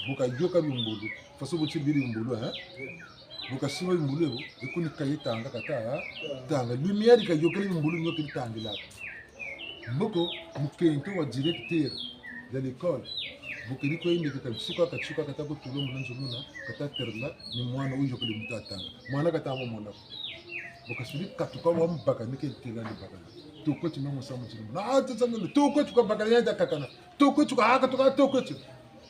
Bu kayoka bimbulu. Faso bu tiri bimbulu, eh? Bu kasimba bimbulu ebo, e kuni kaye tanga kata, tanga. Lumière kayokele bimbulu nyo kiri tangilaka. Mboko, mukento wa directeur ya l'école. Bu keri kwenda kata nsuka, katsuka, kata kutula muna nzo muna, kata terla, ni mwana wuyo kele mutatanga. Mwana kata mona. Bu kasiri katuka wa mbaka ni kentela ni bakala. Toko ti memo samu tiri muna. Ah, tata ngene, toko tuka bakala ya kakana. Toko tuka, ah, katuka, toko ti.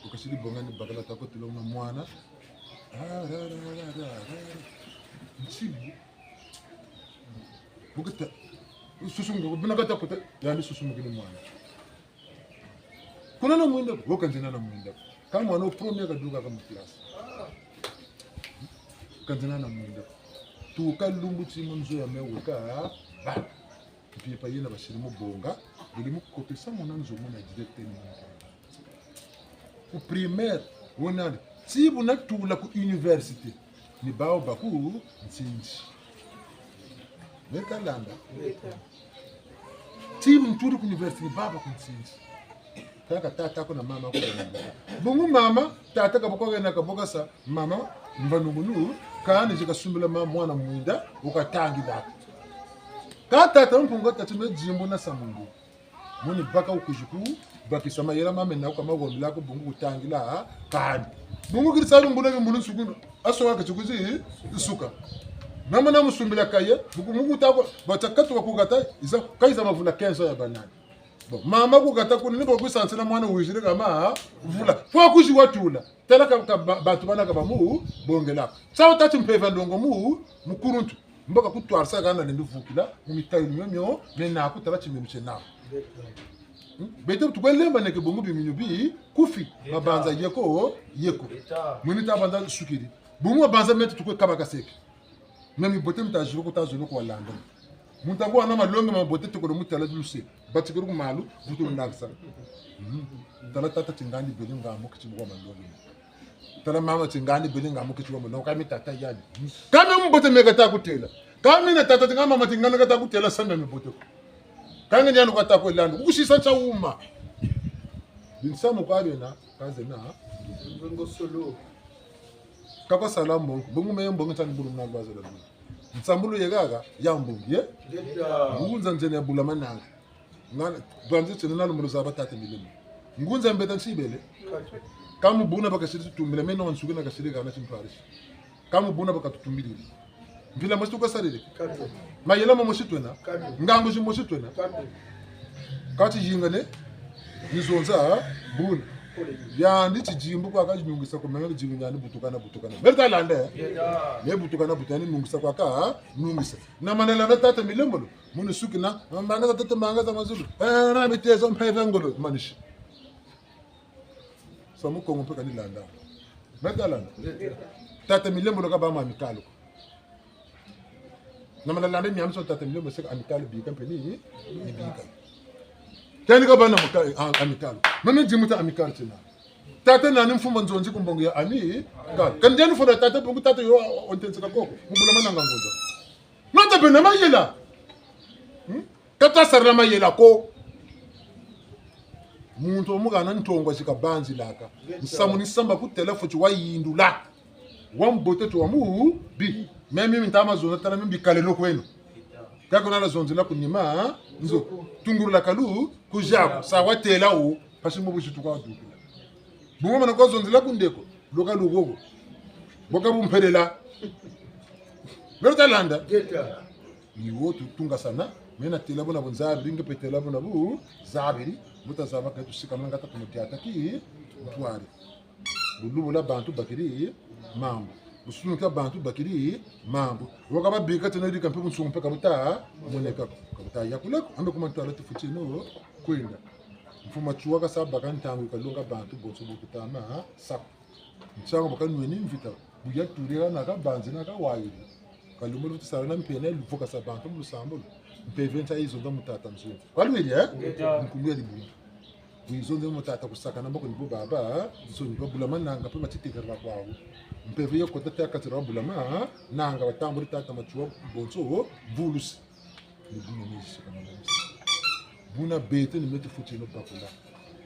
Bu kasiri bonga ni bakala ta kutula muna mwana. Ah, ra, ra. Nsibu. Bu kata, susu nge, bina kata kota, yandi susu mukini mwana. Kuna na mwinda, wo kanzina na mwinda. Ka mwana wo premier kaduka ka mu classe. Kanzina na mwinda. Tuka lumbu ti mu nzo ya me weka, ba. Mpimpa yena basiri mu bonga, biri mu kotesa muna nzo muna directeur ni mwana. Ku primaire, wonani, ti bu natula ku université, ni bawu ba ku nsinzi. Meta landa. Ti bu ntula ku université, ni bawu ba ku nsinzi. Kaka tata ko na mama ko. Bungu mama, tata ka boko wena ka boko sa, mama, mvanungunu, kani zi kasumbila ma mwana mwinda, wukatangilaka. Ka tata Mpungu tâ ti me dimbu na samungu. Muni baka wukuzi ku bakisa mayela ma mena kwa mawombila ko bungu kutangila kani. Bungu kiri sa bimbulu bimbulu nsuku. Aso waka tikuzi nsuka. Mama na musumbila kaye, buku muku tako, bata katuka ku kata, iza, kayiza mavula quinze ya banani. Bon, mama ku kata kuni ni bo kwisansila mwana wizire kama, vula. Fwa kuzi watula. Tala ka, ka ba, bantu bana ka ba mu bongela. Sa wata ti mpeve ndongo mu, mukuluntu. Mbo ka kutwarisa kana lendi vukila, mu mitayi mio mio, mena ku tala timinu tiena. Hmm? Beto tukwe lemba neke bungu biminu bi, kufi, mabanza yeko, yeko. Mwini ta banza sukiri. Bungu mabanza meto tukwe kaba kaseke. Na mibote mita zulu kuta zulu kwa landa. Muntu aku wana malongi mabote tukolo mutala duluse. Batikiri ku malu, butu ndakisa. Mhm. Tala tata tingandi beli ngamu kiti bwa malongi. Tala mama tingandi beli ngamu kiti bwa malongi. Kami tata yani. Kami mbote meka ta kutela. Kami na tata tingandi mama tingandi kata kutela sanda mibote. Kanga nyanu kata kwe landa. Kusisa tia uma. Binsamu kwa bena, kazena. Ngongo solo. Kaka sala mbongi. Bungu me mbongi tani bulu muna lwazo la bulu. Nsambulu ye kaka, ya mbongi, eh? Ngunza nzene ya Bulamananga. Ngana, banzi tsene na lumulu za batata milimo. Ngunza mbeta nsibele. Kamu buna bakasiri tumbila, meno wansuki na kasiri kana timparishi. Kamu buna bakatutumbilili. Mpila mosi tukasalele. Mayela mamosi twena. Ngangu zimosi twena. Kati yingane, ni zonza, buna. Yandi tidimbu kwa ka nungisa ko, meme tidimbu yandi butukana, butukana. Beri ta landa, eh? Me butukana, butukana, nungisa kwa ka, nungisa. Na mana landa tata milembolo. Munu suki na, manga za tata, manga za mazulu. Eh, na mitezo, mpeve ngolo, manisi. Samu Kongo mpe kani landa. Beri ta landa. Tata milembolo ka ba ma amicale ko. Na mana landa miamiansoni tata milembolo seka amicale bika mpe ni, ni bika. Kani ka ba na muka-, a-, amicale. Meme dimu ta amicale tina. Tata nani mfuma nzonzi ku mbongi ya amicale. Kani diani fona tata bungu tata yo ontenseka koko. Mu Bulamananga ngunza. Nata bena mayela. Hmm? Kata sarila mayela ko. Muntu wa mugana ntongwa zika banzilaka. Nsamu ni samba kutela foti wayindula. Wa mbote to wa mubi. Meme mi ntama zonza tala mimi bikalelo kweno. Kako nala zonzela ku nima, nzo. Tungulula kalu, kuzaku, sa watela wo, pasi mu buzitu kwa dukila. Bungu mana kwa zonzela ku ndeko, loka lugogo. Boka bumpelela. Beri ta landa. Ni wo tutungasana, mena tela bona bunzabiri, nge mpe tela bona bunzabiri, muta zaba ka tusikamana nga tata mu diata ki, ntwari. Bulubula bantu bakiri mambu. Busunukila bantu bakiri mambu. Waka babika tena yirika mpe bunsungu mpe ka buta moneka ko. Ka buta yakula ko. Ambe kuma ntwala tufutino kwenda. Mfumu Matsoua kasa baka ntangu yi kalonga bantu bonso bu kutama, ha? Sa ko. Ntiangu baka nweni mvita. Bu yatulila na kabanzi na kawayili. Ka lumulu tusala na mpene, luvukasa bantu mu lusambulu. Mpeve ntia yizonza mu tata nsoni. Kwa lwiri, eh? Ngeta. Nkumbu ya dibundu. Yizonza mu tata kusakana mboko ni bo baba, nsoni ba Bulamananga mpe matitekere bakwawu. Mpeve yo kota te akatira ba Bulamananga batambuli tata Matsoua bonso, vulusi. Ni buna ni yisika na mabisi. Buna beto ni meto fweti no bakula.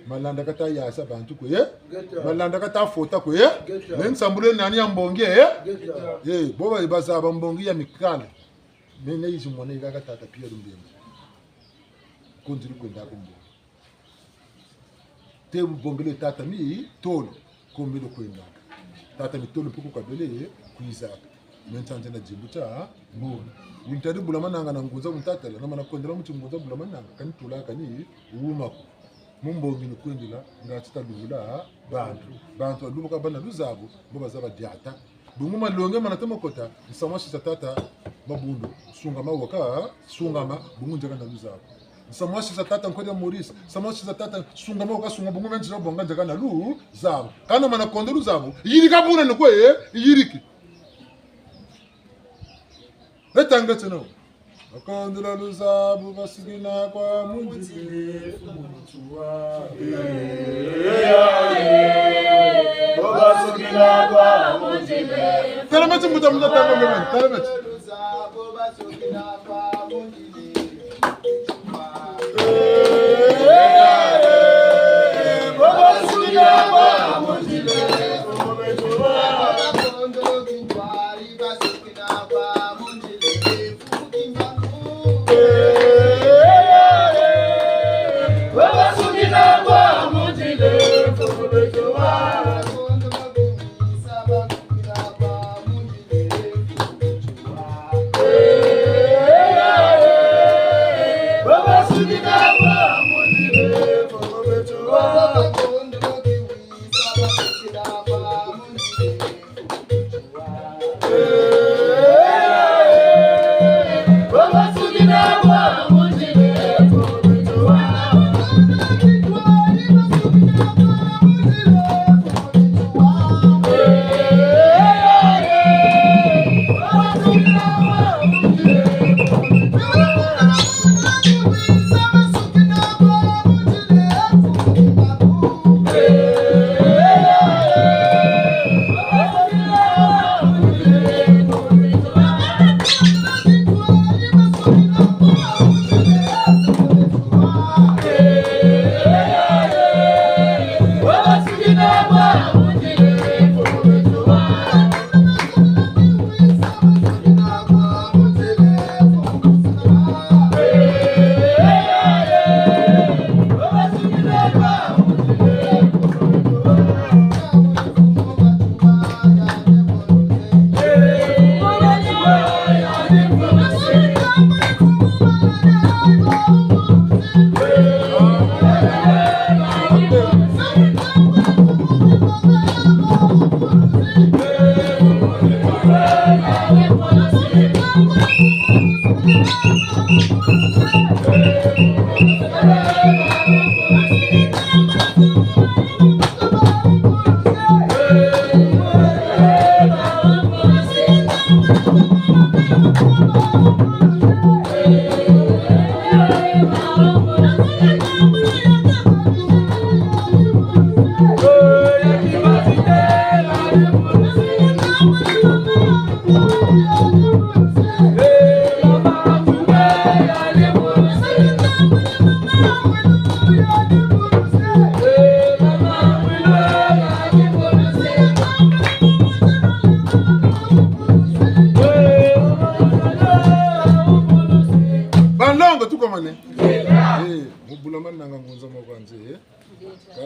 Malanda kata yasa bantu ko, eh? Ngeta. Malanda kata fota ko, eh? Ngeta. Me nsambulu nani ya mbongi, eh? Ngeta. Eh, bo ba bazaba mbongi ya amicale. Me na yizi mwana yika ka tata Pierre Mbemba. Kondiri kwenda ku mbongi. Te bu bongele tata Mitolo, kombele kwendaka. Tata Mitolo mpe ku kabele kwizaka. Me ntanze na dimbu tia mbongi. Wintari Bulamananga na ngunza wuntatala, na mana kwendela mu tingunza Bulamananga, kani tula kani wuma ko. Mu mbongi ni kwendela, nga ti ta lubula bantu. Bantu balubuka bana luzabu, mbo bazaba diata. Bungu malongi mana ta makota, nsamu wa sisa tata Mabundu, sungama waka, sungama, bungu ndiaka na luzabu. Nsamu wa sisa tata Nkodia Maurice, nsamu wa sisa tata, sungama waka, sungama, bungu me nzila bonga ndiaka na luzabu. Kana mana konda luzabu, yirika buna ni kwe, yiriki. Letanga tino. Bakondela luzabu basikina kwa mundile, Mfumu Matsoua. Tala mati muta muta tanga mwana, tala mati.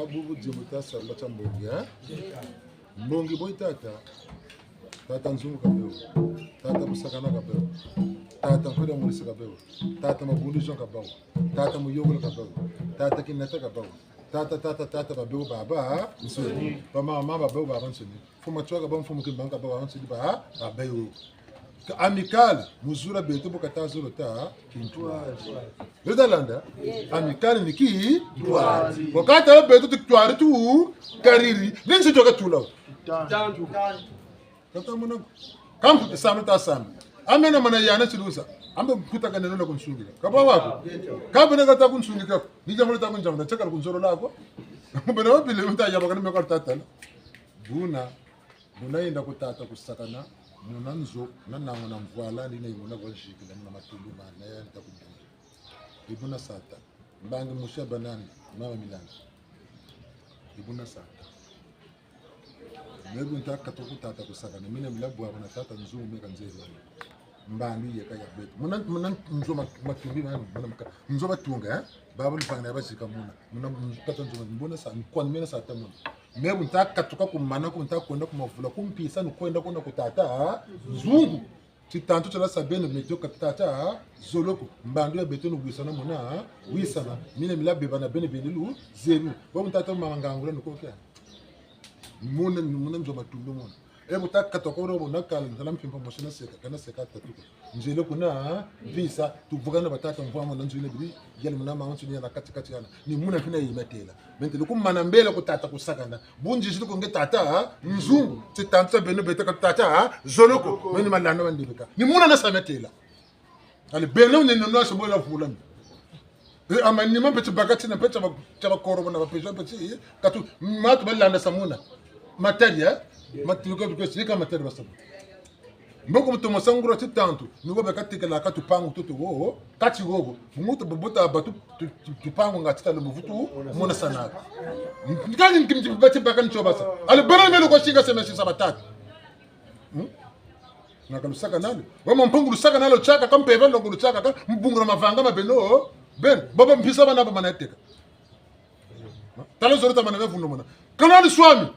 Bubu diambu ta sala tia mbongi, eh? Mbongi bo yi tata. Tata Nzungu ka bewo. Tata Kusakana ka bewo. Tata Nkwela Ngulisi ka bewo. Tata Mabundu Jean ka bewo. Tata Muyokolo ka bewo. Tata Kinata ka bewo. Tata, tata, tata ba bewo babansoni. Ba mama ba bewo babansoni. Mfumu Matsoua ka bewo, Mfumu Kimbangu ka bewo, babansoni ba, ba bewo. Ka Amicale, mu zulu beto bu kata zolo ta kintwari. Beno ta landa? Amicale ni kintwari. Bu kata beto ti kintwari tu kariri. Ni nsi toka tula. Tata muna. Kampu sami ta sami. Amena mana yana tiluza. Ambe mputa kaneno na kunsungika. Ka bwa wako. Ka bena kata kunsungika. Ni diambu ta kunjamuna. Tiakala kunzolo lako. Bena wabile mta yaba kani mekwa tatala. Buna. Buna yenda ku tata Kusakana, muna nzo, na nangu na mvwala, ni na yimuna kwa nzikila, muna matumbi mandi, na yandi ta kudunga. Ni buna sa ta. Mbangi musi ya banani, mama Milanda. Ni buna sa ta. Me bu nta katuka ku tata Kusakana, mina mila bwa bana tata Nzungu meka nzeri wani. Mbandu yeka ya beto. Muna, muna nzo ma-, matumbi mandi, muna maka-, nzo batunga, eh? Baba lupanga na bazika muna. Muna, muna tata Nzungu, mbona sa, ni kwani mena sa ta muna. Me bu nta katuka ku mana, ku nta kwenda ku mavula, ku mpisa, ni kwenda kuna ku tata Nzungu. Titantu tiala sa beno, me tio ka tata Zoloko. Mbandu ya beto ni wisana muna, wisana. Mina mila beba na beno beni luzebi. Bo bu ntata mama Ngangula ni kokia. Muna, muna nzo matumbi muna. E bu ta katuka ko robo na kala, ntala mpimpa mosi na seka, kana seka tatuka. Nzele kuna, mpisa, tuvukana batata mvwama na nzwina biri, yali muna mama nzwina yana kati kati yana. Ni muna mpina yimatela. Bentele ku mana mbele ku tata Kusakana. Bunzi zitu ku nge tata, Nzungu, titantu tia beno beto ka tata, Zoloko, meni malanda bandibika. Ni muna na sa metela. Allez, beno ni nono sa bola vula mi. E, amanima mpe tibaka tina mpe tia ba-, tia bakoro bona bapeza mpe ti, katu, matu balanda sa muna. Matari, eh? Matu, ka, ka, ka matari basa muna. Mboko mutomo sangura titantu, ni wo beka tekela ka tupangu tutu wo, kati wo, wo. Bungu tu bubuta batu, tu, tu, tupangu nga tita lumbu vutu, mona sanaka. Nkani nkim ti bati baka ncho basa. Allez, beno melo kwa singa semesi sa batatu. Hmm? Naka lusaka nalo. Wa Mampungu lusaka nalo tiaka, ka mpeve longo lutiaka, ka mbungula mavanga ma beno, ben, baba mpisa bana ba mana teka. Tala zolo ta mana bia vundu mona. Kanani swami,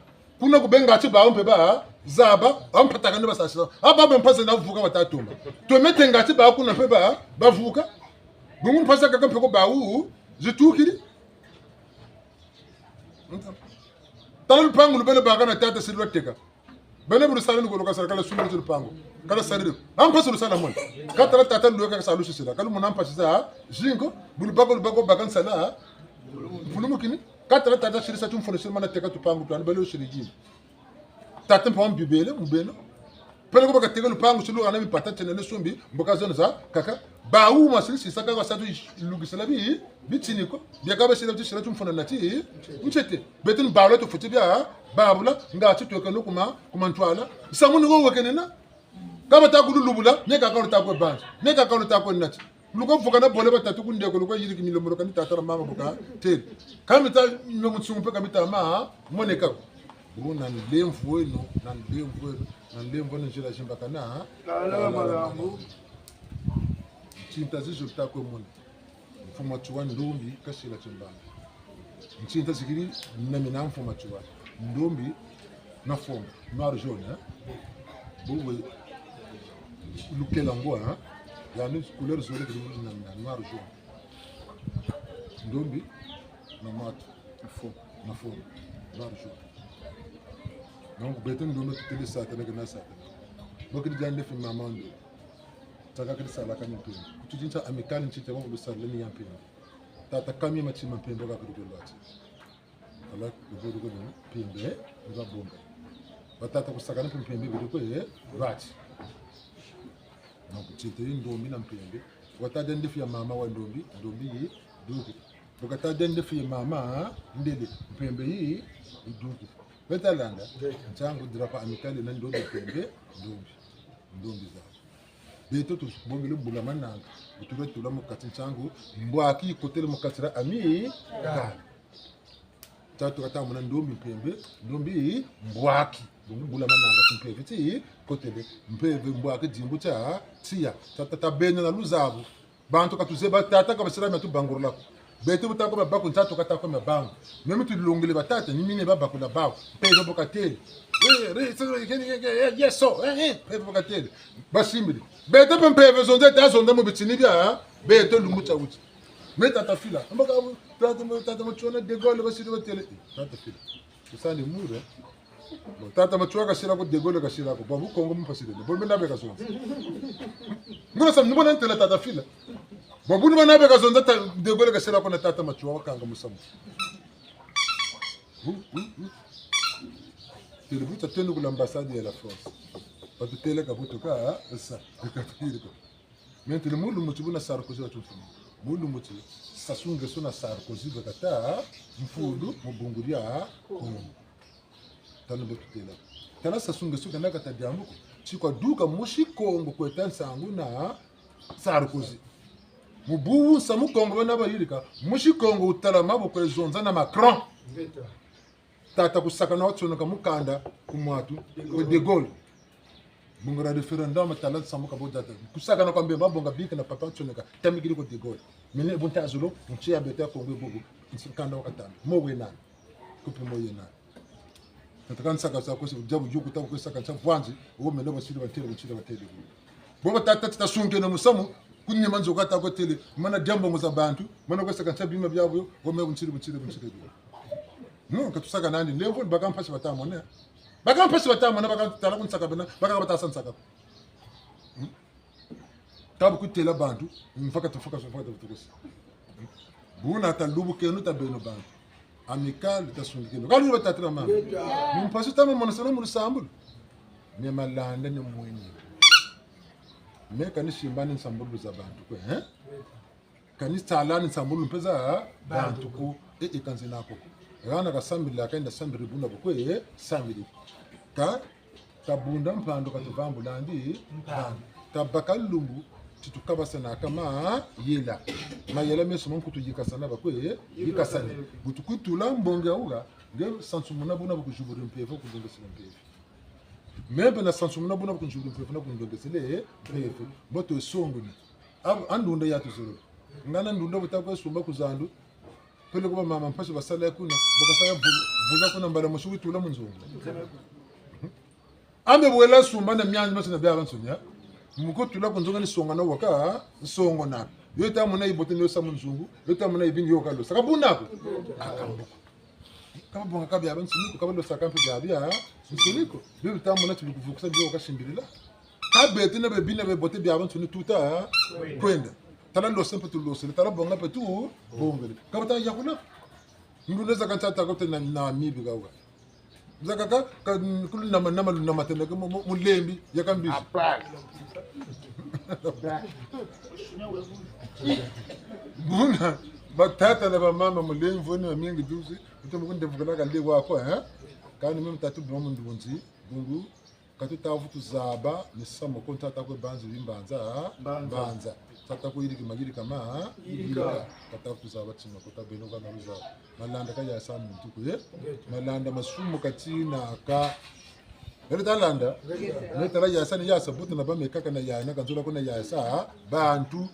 kuna ku benga ti ba mpe ba, zaba, ampataka ni basasila. Aba be mpaze na vuka batatumba. Twemete nga ti ba kuna mpe ba, bavuka. Bungu mpaze kaka mpe ko bawu, zitukiri. Tala lupangu lubele baka na tata si lwateka. Bene bu lusala ni ko lukasala kala sumbu ti lupangu. Kala sariri. Ampasi lusala mona. Ka tala tata lweka kasa lusisila. Ka lumona mpasi za zingo, bu lubaka lubaka baka nsala. Mfunu mukini. Ka tala tata sirisa ti mfunu siri mana teka tupangu twani bele usiri yini. Tata mpa mbibele, mbeno. Peleko baka teka lupangu si luhana mipata tiena ne sumbi, mboka zone zakaka. Bawu masiri sisa ka wasatu lukisila bi, bitini ko. Biaka basila ti sila ti mfunu na ti, ntete. Beto ni bawu la tufweti bia babula, nga ti tweka no kuma, kuma ntwala. Samu ni wo wekenena. Ka bata kululubula, ni kaka luta kwe banza. Ni kaka luta kwe nati. Luka vukana bole batatu ku ndeko, luka yiriki milomolo kani tata na mama buka tele. Ka mita, mio mutsungu mpe ka mita ma, moneka ko. Buna nlemvo eno, na nlemvo eno, na nlemvo eno nzila zimbakana. Kala malambu. Ntinta zizo luta kwe mona. Mfumu Matsoua ndombi, kasila timbangi. Ntinta zikiri na mina Mfumu Matsoua. Ndombi na fombo, noir jaune, hein? Bobo, lukela ngo, hein? Yandi couleur zole kiri na mina, noir jaune. Ndombi na matu. Na fombo. Na fombo, noir jaune. Donc, beto ndombi tutele Satana, kena Satana. Bo kiri dia ndefi mama ndo. Tiaka kiri sala ka ni mpembe. Kutu dinsa Amicale ntinta wa kulusala ni ya mpembe. Tata Kami Matima mpembe ka kiri kulwati. Ala kubodo ko mpembe, eh, ni babonga. Batata Kusakana mpe mpembe biri ko, eh, lwati. Donc, ntinta yi ndombi na mpembe. Wata dia ndefi ya mama wa ndombi, ndombi yi duku. Bu kata dia ndefi ya mama, ndele, mpembe yi, yi duku. Beta landa, ntiangu drapeau Amicale na ndombi mpembe, ndombi. Ndombi za. Beto tubongele bula mananga, bu tula tula mu kati ntiangu, mbwaki yikotele mu kati dia Amicale. Tatu kata mona ndombi mpembe, ndombi mbwaki. Bungu bula mananga ti mpeve ti kotele, mpeve mbwaki dimbu tia tiya. Tata tabeno na luzabu. Bantu ka tuzebi, tata ka basila mia tubangurula ko. Beto bu ta ko ba baku nsatu ka ta ko mabangu. Meme tulongele batata, ni mine ba bakula bawu. Mpeve bu katele. Eh, re, se, ke, ke, ke, eh, yes, so, eh, eh, mpeve bu katele. Basimbiri. Beto mpe mpeve zonza ta zonza mu bitini bia, beto lumbu tia wuti. Me tata Fila. Mbaka bu, tata, tata Matsoua na De Gaulle basiri batele. Eh, tata Fila. Tusani mure. Bon, tata Matsoua kasila ko, De Gaulle kasila ko. Bon, bu Kongo mpasi lele. Bon, bena beka zonza. Ngolo sam, ni bo na ntela tata Fila. Bon, bu ni bana beka zonza, ta-, De Gaulle kasila ko na tata Matsoua wakanga musamu. Hu, hu, hu. Tele bu ta tenu ku l'ambassade ya la France. Batutele ka bu tuka, ah, sa. Ka tukiri ko. Maintenant, mu lumbu ti buna Sarkozy wa tumfumu. Mu lumbu ti Sassou Nguesso na Sarkozy beka ta mfulu mu bungu dia Kongo. Tala mbo tutela. Tala Sassou Nguesso kena kata diambu ko. Ti kwa duka musi Kongo kwe ta nsangu na Sarkozy. Mu bubu nsa mu Kongo bana bayirika. Musi Kongo wutala ma bu kwe zonza na Macron. Tata kusakana watsoneka mukanda ku mwatu, ku De Gaulle. Bungu dia référendum, tala nsamu ka bo data. Kusakana kwa Mbemba bonga bika na papa watsoneka, tamikiri ku De Gaulle. Mene bu ntazolo, nsi ya beto ya Kongo bubu, nsi kanda wakatanga. Mo we nani? Kupi mo ye nani? Tata kansaka sa kosi, diabu yuku ta kwe saka nsa vwanzi, wo mene basiri batele, basiri batele. Bo batata ti tasungene musamu, ku nima nzo ka ta kotele, mana dia mbongo za bantu, mana kwe saka nsa bima biabu, wo me bunsiri, bunsiri, bunsiri. Non, ka tusaka nandi, lemvo, baka mpasi bata mona. Baka mpasi bata mona, baka tala ku nsaka bena, baka bata sa nsaka. Hmm? Tabu kutela bantu, mfaka tufaka, mfaka tufukusi. Buna talubukeno ta beno bantu. Amicale tasungikeno. Kalu batata na mama. Mu mpasi tama mona sana mu lusambulu. Ne malanda ne mweni. Me kani simbani nsambulu za bantu kwe, eh? Kani sala ni nsambulu mpe za bantu ko, e, e, kanzi nako ko. Hana kasambila, kaenda sambiri buna bukwe, sambiri. Ka, kabunda mpandu katuvambula ndi, mpandu. Kabaka lumbu, ti tukabasana ka mayela. Mayela meso ma nkutu yikasana bakwe, yikasana. Bu tukutula mbongi ya wuka, nge sansumuna buna bukuziburi mpeve, kuzongesele mpeve. Me mpe na sansumuna buna bukuziburi mpeve, na kundongesele mpeve. Mbo tusonguni. Ab-, a ndunda ya tuzolo. Ngana ndunda bu ta kwe sumba ku zandu. Peleko bamama mpasi basala ya kuna. Bakasala vu-, vuza kuna mbala mosi witula mu nzungu. Ambe bwela sumba na mianzi masi na biabiansoni, eh? Mu kutula ku nzungu ni songa na waka, nsongo na. Yo ta mona yibote ni yo sa mu nzungu, yo ta mona yibi ni yo kalosa. Ka buna ko. Akambuka. Ka babonga ka biabiansoni ko, ka balosaka mpe biabiansoni ko. Bio bita mona ti bikuvukisa bio kasimbilila. Ka beto na bebina bebote biabiansoni tuta kwenda. Tala losa mpe tulosele, tala bonga mpe tubongele. Ka bata yakula. Ndunda zakaka ntata kote na, na mibi kawa. Zakaka, ka, kulu nama, nama, nama tena ke mu, mu, mulembi, ya kambizi. Apana. Buna, batata na bamama, mulembi, voni wa mingi duzi, ito mu kunde vukala ka lewa ko, eh? Kani mimi tatu bima mu ndunzi, bungu, ka tuta vutu zaba, misamu ko ntata kwe banzi bimbanza, ha? Mbanza. Mbanza. Tata kwe yiriki mayirika ma, ha? Yirika. Yirika. Ka tuta vutu zaba tima ko ta beno kana luzaba. Malanda ka yasa muntu ko, eh? Ngeta. Malanda masumu ka tina ka. Bele ta landa? Ngeta. Ngeta la yasa ni yasa butu na ba mekaka na yaya, na kanzola ko na yasa, ha? Bantu.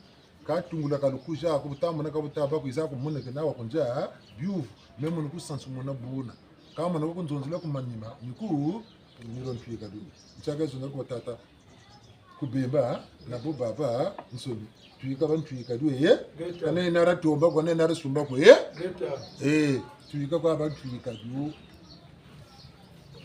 Ka tungula ka lukuza, ku buta mona ka buta ba kwiza ku mona ke na wa kunza, biuvu, me mona ku sansumuna buna. Ka mona ku nzonzela ku manima, ni ku, ni lo ntwika du. Ntiaka zonza ku batata, ku bemba, na bo babansoni. Ntwika ba ntwika du, eh? Ngeta. Kana yena ra tomba, kana yena ra sumba ko, eh? Ngeta. Eh, ntwika kwa ba ntwika du.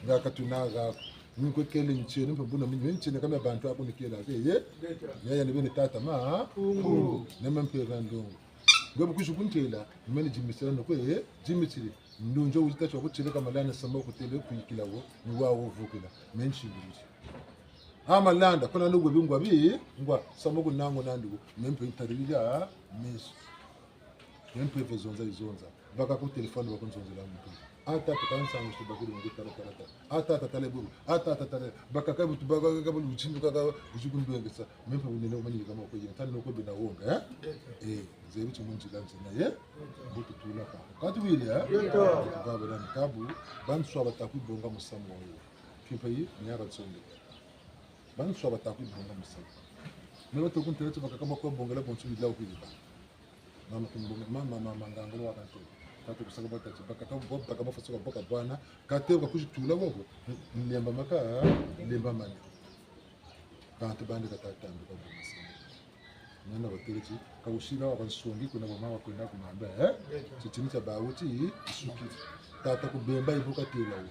Nga ka tuna ga, ni kwe kele ntiene, mpe buna mini, ntiene kama bantu aku ni kela, eh, eh? Ngeta. Yaya ni bene tata ma, Mpungu. Mpungu. Ne me mpe ga ndongo. Ngwe bu kwizi kuntela, mene dimisila no kwe, eh, dimisile. Ndunzo wuzita tio kutele ka malanda samba kutele kwikila wo, ni wa wo vukila. Me nsimbiri. A malanda, kuna ndo gwe bingwa bi, ngwa, samba kunango nandi wo, me mpe ntarila, meso. Me mpe ve zonza yizonza. Baka ku téléphone bakunzonzela muntu. A tata, tala nsangu si bakiri wangu tala, tala, tala. A tata, tala bubu. A tata, tala. Bakaka butu, bakaka butu, butindu kaka, buti kundwengesa. Me mpe bunene wumanyiri kama kwe yena. Tala noko bena wonga, eh? Eh, nzebi ti mu nzila nzina, eh? Butu tula ka. Ka tuwiri, eh? Butu baba na nkabu, banswa bata kwibonga musamu wo. Kimpa yi, ni ya bansonge. Banswa bata kwibonga musamu. Me bata kuntela ti bakaka bakwe bongela bonso bila kwiri ba. Mama Kimbo-, mama, mama Ngangolo wa kantele. Tata kusaka bata ti baka ka bo-, baka bafasuka baka bwana. Kate ka kuzi tula bobo. Nlemba maka, nlemba mane. Bantu bandi kata tambi kwa boma sene. Nana batele ti, ka usila wa kansongi kuna boma wa kwenda ku mamba, eh? Titini tia bawu ti, isuki. Tata Kubemba ibuka tela wu.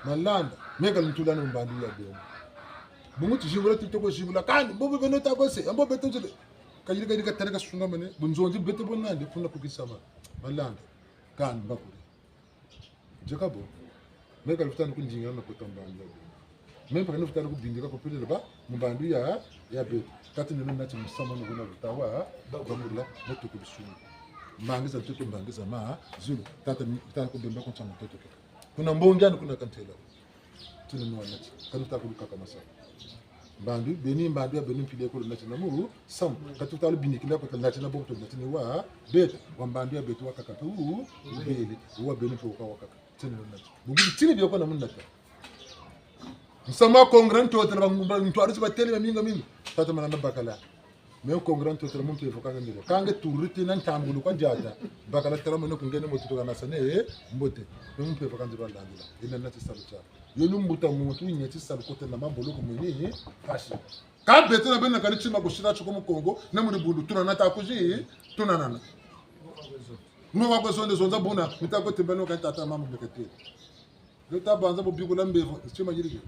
Malanda, meka ntula na mbandu ya Bemba. Bungu ti zibula tutoko zibula, kani, bobo beno ta kose, ambo beto zile. Kayiri kayiri katele kasungamane, bunzonzi beto bonandi, kuna kukisama. Malanda, kani, bakuri. Jakabo, me ka lufutani kundinga na kota mbandu ya beto. Me mpe ka nufutani kubindika ko pelele ba, mbandu ya, ya beto. Kati neno nati musamu no kuna lutawa, bakula, moto kubisunga. Mbangi za ntoto, mbangi za ma, zulu, tata ni, tata Kubemba ku nsangu ntoto ke. Kuna mbongi ani kuna kantela. Tuna nwa nati, ka nufutani kulukaka masa. Mbandu, beni mbandu ya beni mpila ko nati na mu, samu, ka tufutani bindikila ko nati na bobo nati ni wa, beto, wa mbandu ya beto wakaka tu, ubele, wa beni mpe wakaka. Tini nati. Bungu tini bio ko na munata. Musamu wa congrès ntotela ba, ba, ntwarisi batele ba minga minga. Tata Malanda bakala. Me congrès ntotela mu mpeve ka nge ndiro. Ka nge turiti na ntambulu kwa diata. Bakala tala mone kungene moto tuka nasane, eh, mbote. Me mu mpeve ka nge balandila. Ina nati salu tia. Yo ni mbuta muntu, nyeti salu kote na mabolo kumweni, eh, kasi. Ka beto na beno kani tima kusila tio ku Mukongo, na mu dibundu, tunanata kuzi, tunanana. Mwa kwa zonde zonza buna, mita ko tembano ka tata mama mekete. Yo ta banza bo bikula mbevo, tima yirike.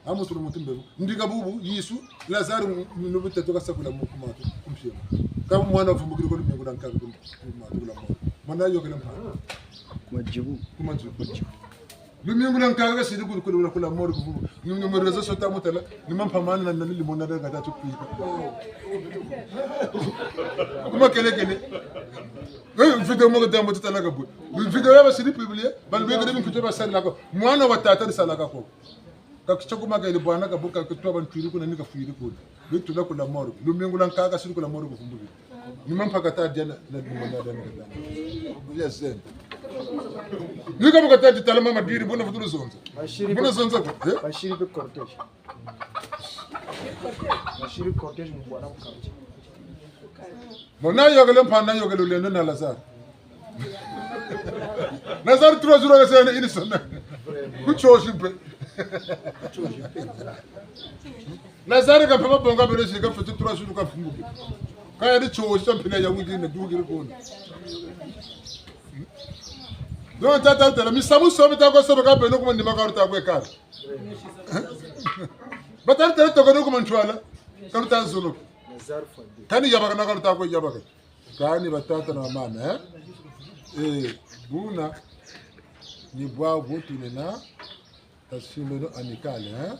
Amu sulu muntu mbevo. Ndika bubu, Yesu, Lazare, mu, mu, mu teto kasakula mu, ku matu, ku mpiema. Ka mwana vumbukiri ko lumingu lwa nkaka ku, ku matu kula mo. Mwana yokele mpa. Ku majibu. Ku majibu. Lumingu lwa nkaka kasiri kulu, kulu, kula mori kuvubu. Ni, ni mu réseau sociaux ta mutala, ni mampa mani na, na, ni limona daga ta tukwika. Kuma kelekele. Eh, vidéo moko ta mbo tutala kabu. Vidéo ya basiri publier, balubekele bintu bia basalaka ko. Mwana wa tata disalaka ko. Ka kitia kuma kele bwana kabu ka kutwa bantwiri kuna ni kafwiri kuna. Bitula kula mori. Lumingu lwa nkaka kasiri kula mori kuvumbukiri. Ni mampa kata dia na, na, na, na, na, na. Ya zenda. Ni ka bu kata dia tala mama diri, buna futulu zonza. Bashiri buna zonza ko, eh? Bashiri pe cortège. Bashiri cortège mu bwana mu quartier. Bon, na yokele mpa, na yokele lulendo na Lazare. Lazare trois jours, c'est une semaine. Ku tiozi mpe. Lazare ka mpe mabonga bele si ka fete trois jours ka fumuki. Ka yandi tiozi tia mpila ya wiki na dukiri kuna. Donc, tata tala, misamu so bita ko so baka beno kuma ndima ka luta kwe kala. Batali tala toko no kuma ntwala. Ka luta zolo. Kani yabaka na ka luta kwe yabaka. Kani batata na bamama, eh? Eh, buna, ni bwa bu tunena, tasimbeno amicale, eh?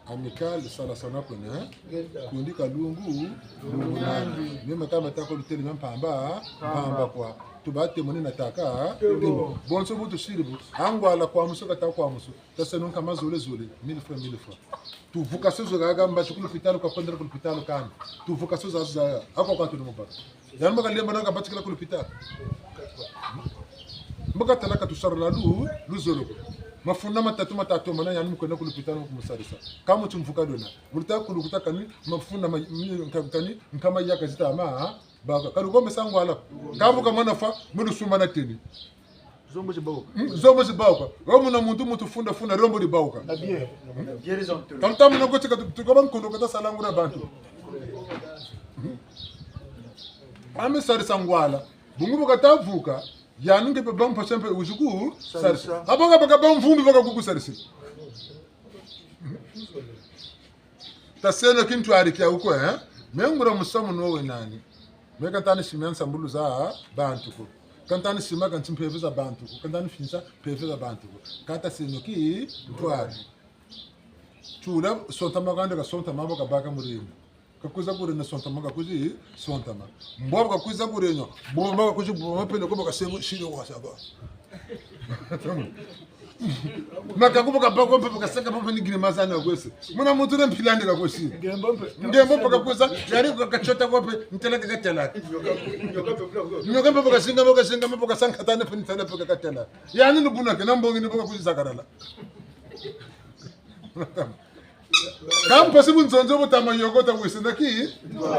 Amicale, salasana kwena, eh? Kundi ka lungu, lungu nandi. Mema kama tako lutele mia mpamba, mpamba kwa. Tuba temoni na taka, bonso bu tusiri bu. Angwala kwa musu kata kwa musu. Taseno nkama zole zole, mille francs, mille francs. Tuvuka sozo gaga mbati ku lupitalu, ka kwendela ku lupitalu kani. Tuvuka sozo za, ako kwa tunu mubaka. Yandi mbo kalemba na kabatikila ku lupitalu. Mbo katala ka tusarila lu, luzolo ko. Mafunda matatu matatu mana yandi mu kwenda ku lupitalu mu kumusarisa. Ka mu timvuka dona. Mu luta kulukuta kani, mafunda ma, mi, ka, kani, nkama yaka zita ma, ha? Baka. Ka lukombe sa ngwala. Ka bu ka mwana fwa, mu lusumba na teni. Zombo zi bauka. Mm, zombo zi bauka. Wo muna muntu, muntu funda, funda, lombo di bauka. Na bien. Bien raison. Ka luta muna ko ti ka tu, tu, ka ba nkondo kata sala ngula bantu. Ami sarisa ngwala. Bungu bu kata vuka, yandi nge mpe ba mpasi mpe wizi ku sarisa. Sarisa. Abo ka baka ba mvumbi baka kuku sarisa. Taseno kintwari kia wuko, eh? Me nguria musamu no we nani? Me ka ntani simia nsambulu za bantu ko. Ka ntani sima kansi mpeve za bantu ko. Ka ntani finsa mpeve za bantu ko. Ka taseno kintwari. Tula sontama kanda ka sontama bo kabaka muringa. Kakwiza ku réunion sontama, kakwizi sontama. Mbwa kakwiza ku réunion. Boma kakwizi boma pele ko bakasengo sile wa saba. Makaku baka bako mpe bakasaka mpe ni gine mazana kwese. Muna muntu na mpila nde kakwesi. Ngembo mpe. Ngembo mpe kakwiza, yari kakachota kwa mpe, ntela kakatela. Nyoka mpe bakasinga, bakasinga, mpe bakasankatana mpe ntela mpe kakatela. Yandi ni buna ke, na mbongi ni bakakwisi zakarala. Ka mpasi bu nzonzo bu tama yokota wese na ki?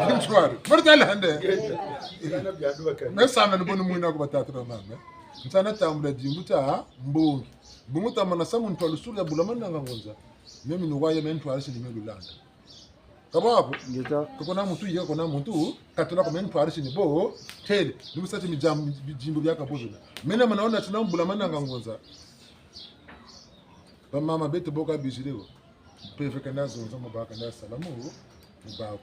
Kintwari. Mari tala hande. Me sanga ni boni mwina ko batata na mama. Nsana tambula dimbu tia mbongi. Bungu tama na sa muntu wa lusulu ya Bulamananga Ngunza. Meno ni waye me ntwarisi ni me lulanda. Ka bwa ko? Ngeta. Ka kuna muntu yeka, kuna muntu katula ko me ntwarisi ni bo têle. Ni bu sa ti midimbu, bidimbu bia kabuzula. Meno mana wuna tina Bulamananga Ngunza. Bamama beto bo ka bizire wo. Mpeve kanda zonza mu bâ, kanda sala mu bâ ko.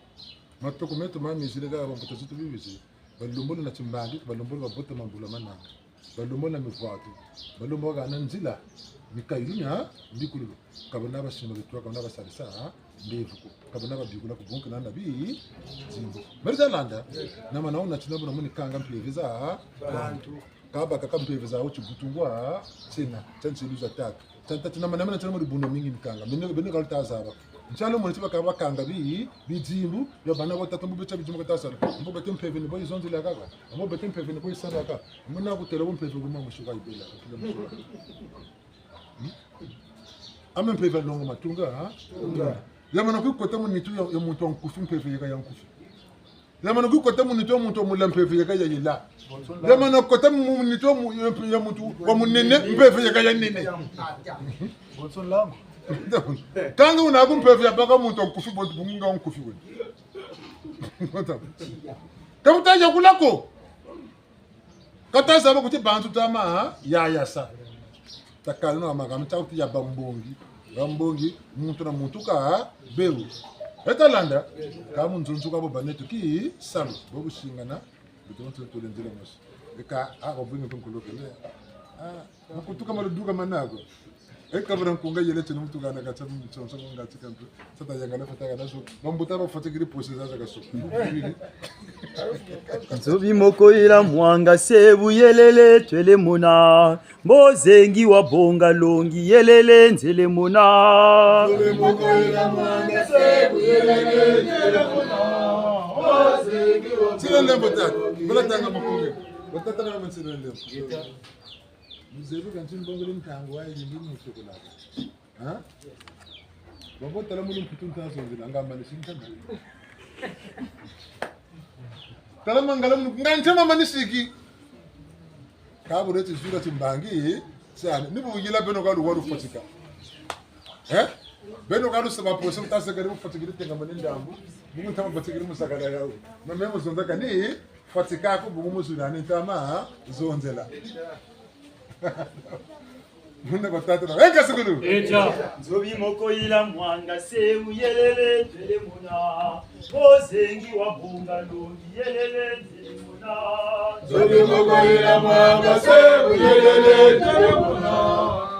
Matoko meto ma mizire kaka bambuta zeto bibizi. Balembolo na timbangi, balembolo babote ma Bulamananga. Balembolo na mivwatu. Balembolo kaka na nzila. Mikayulu mia mbikululu. Ka bena basimba bitwa, ka bena basalisa mbevo ko. Ka bena babikula ku bungu na na bidimbu. Meri za landa. Na mana wuna tina buna muni kanga mpeve za bantu. Ka bakaka mpeve zawu tibutungwa, tiena, tia nsilu za tata. Tia tata tina mana mena tina mu dibundu mingi mikanga. Beno, beno ka luta zaba. Ntialu mona ti bakaka bakanga bi, bidimbu, bia bana bo tata mbo betia bidimbu kata sala. Mbo bete mpeve ni bo yizonzela kaka. Mbo bete mpeve ni bo yisalaka. Mbo na kutêla bo mpeve kuma musuka yibela, kutula musuka. Hmm? Ame mpeve longo matunga, ha? Tunga. Ya mana kukota mu nitu ya, ya muntu wa nkufi, mpeve yeka ya nkufi. Ya mana kukota mu nitu ya muntu wa mula, mpeve yeka ya yela. Ya mana kota mu nitu ya mu-, ya, ya muntu wa munene, mpeve yeka ya nene. Bonso lango. Kanga wuna ku mpeve ya baka muntu wa nkufi, bo-, bungu nga wa nkufi we. Ka buta yakula ko. Kata zaba ko ti bantu tama, ha? Ya, ya sa. Takala na makambo tia kuti ya bambongi. Bambongi, muntu na muntu ka bewu. Beta landa, ka mu nzonzo ka bo baneto kisalu, bo busingana, beto muntu tole nzila mosi. Eka, ah, obwingi kunkulukele. Ah, mukutuka maluduka manako. Eka bura nkunga yele tino mutukana ka tia mu nzonzo nga tika mpe. Tata yangala fata kana so. Bambuta bafatikiri pose zaza kaso. Nzobi moko yila mwanga se buyelele twele mona. Mbo zengi wa bonga longi yelele nzele mona. Nzobi moko yila mwanga se buyelele twele mona. Mbo zengi wa bonga longi. Tila ndembo tata. Bula tanga mukunga. Batata na mama nsina ndembo. Muzebi kanti mbongele ntangu wa yindi mutukula. Ha? Babo tala mulu mputu nta zonzela, nga manisi ntama. Tala mangala mulu, nga ntama manisiki. Ka bure ti zula timbangi, tiani, ni buyila beno ka luwa lufatika. Eh? Beno ka lusaba pose, mutasekele mufatikiri tenga mane ndambu, bungu ntama fatikiri musakala yawu. Na meno zonza kani, fatika ko bungu muzula ni ntama, zonzela. Muna batata na, enka sukulu. Eja. Nzobi moko yila mwanga se buyelele twele mona. Mbo zengi wa bonga longi yelele nzele mona. Nzobi moko yila mwanga se buyelele twele mona.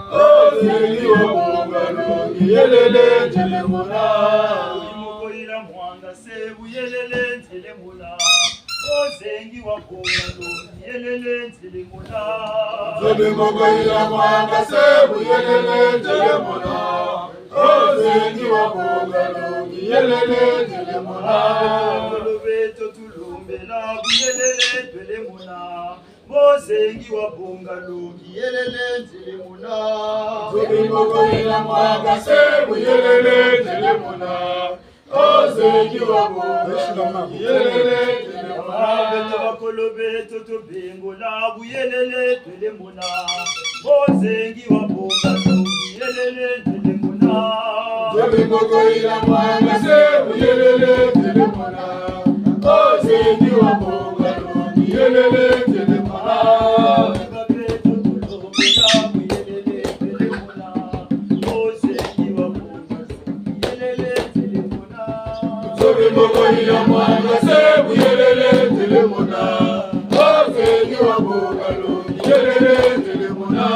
Mbo zengi wa bonga longi yelele nzele mona. Nzobi moko yila mwanga se buyelele nzele mona. Mbo zengi wa bonga longi yelele nzele mona. Nzobi moko yila mwanga se buyelele nzele mona. Mbo zengi wa bonga longi yelele nzele mona. Bakolo beto tulombela buyelele twele mona. Mbo zengi wa bonga longi yelele nzele mona. Nzobi moko yila mwanga se buyelele nzele mona. Mbo zengi wa bonga longi yelele nzele mona. Beto bakolo beto tubengola buyelele twele mona. Mbo zengi wa bonga longi yelele nzele mona. Nzobi moko yila mwanga se buyelele nzele mona. Mbo zengi wa bonga longi yelele nzele mona. Beto tulombela buyelele twele mona. Mbo zengi wa bonga longi yelele nzele mona. Nzobi moko yila mwanga se buyelele nzele mona. Mbo zengi wa bonga longi yelele nzele mona.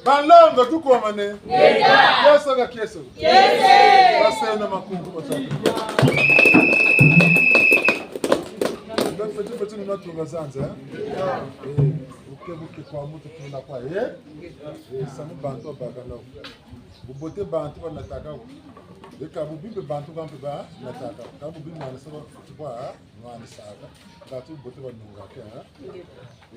Banlongo tukomane. Ngeta. Kiese ka kiese. Kiese. Baseno makungu batatu. Bafeti feti ni matu bazanza, eh? Eh, buke buke kwa mutu tuna kwa, eh? Eh, samu bantu babaka na. Bubote bantu banataka. Eka bubi mpe bantu kampe banataka. Ka bubi mwana saba feti kwa, mwana saka. Ngatu bubote banunga ke, eh?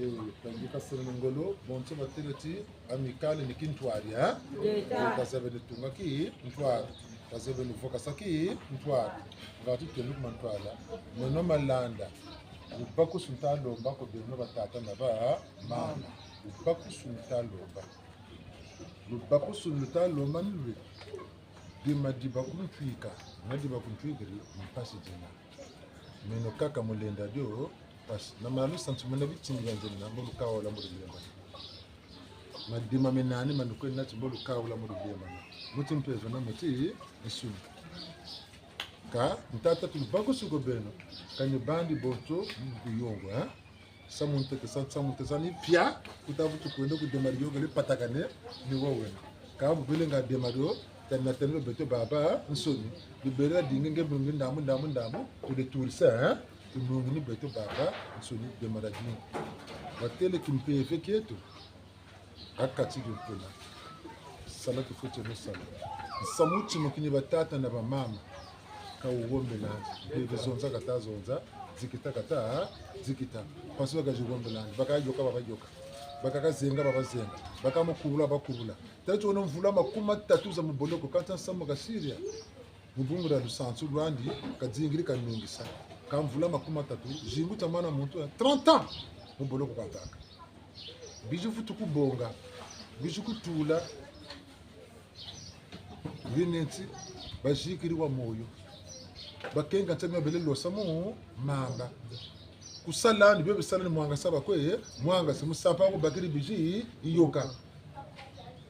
Eh, tangi kaseno ngolo, bonso batêle ti, Amicale ni kintwari, eh? Ngeta. Kazabeno tunga kintwari. Kazabeno vokasa kintwari. Ngatu tenu ku mantwala. Meno malanda. Lubakusu nta lomba kwe beno batata na bamama. Lubakusu nta lomba. Lubakusu nta lomba ni lwe. Dema di bakuntwika, na di bakuntwikiri, mpasi dina. Meno kaka mu lenda dio, mpasi. Na malu santu mena bitini bia nzeni na mbo lukawula mbo lulembana. Madema mena ni manu kwe nati mbo lukawula mbo lulembana. Muti mpeve na muti nsuni. Ka, ntata tulubakusu kwe beno, kani bandi bonso, kuyongo, eh? Samu ntete sa, samu ntete sa ni pia, kuta vutu kwenda ku dema dio kele patakane, ni wo wena. Ka bu bele nga dema dio, tana tana lo beto babansoni, ni bele la dinga nge bungi ndamu, ndamu, ndamu, tu de turisa, eh? Tunungi ni beto babansoni dema dia dinga. Batêle kimpeve kieto. Akati di mpela. Sala kifweti mu sala. Nsamu timokini batata na bamama. Ka wuwombela. Bebe zonza kata zonza. Zikita kata zikita. Mpasi baka ziwombela. Baka yoka baba yoka. Baka kazenga baba zenga. Baka mukubula bakubula. Tala ti wona mvula makumi matatu za mu boloko. Kanta nsamu ka Syria. Mu bungu dia lusansu lwandi, kazingiri kanungisa. Ka mvula makumi matatu, zingu tia mwana muntu, eh, trente ans, mu boloko kwa nkaka. Bizi vutu kubonga, bizi kutula, bine nti, bazikiri wa moyo. Bakenga ntia mia bele losa mu manga. Kusala ni bio bisala ni mwangasa bakwe, mwangasa musampa ko bakiri bizi, yoka.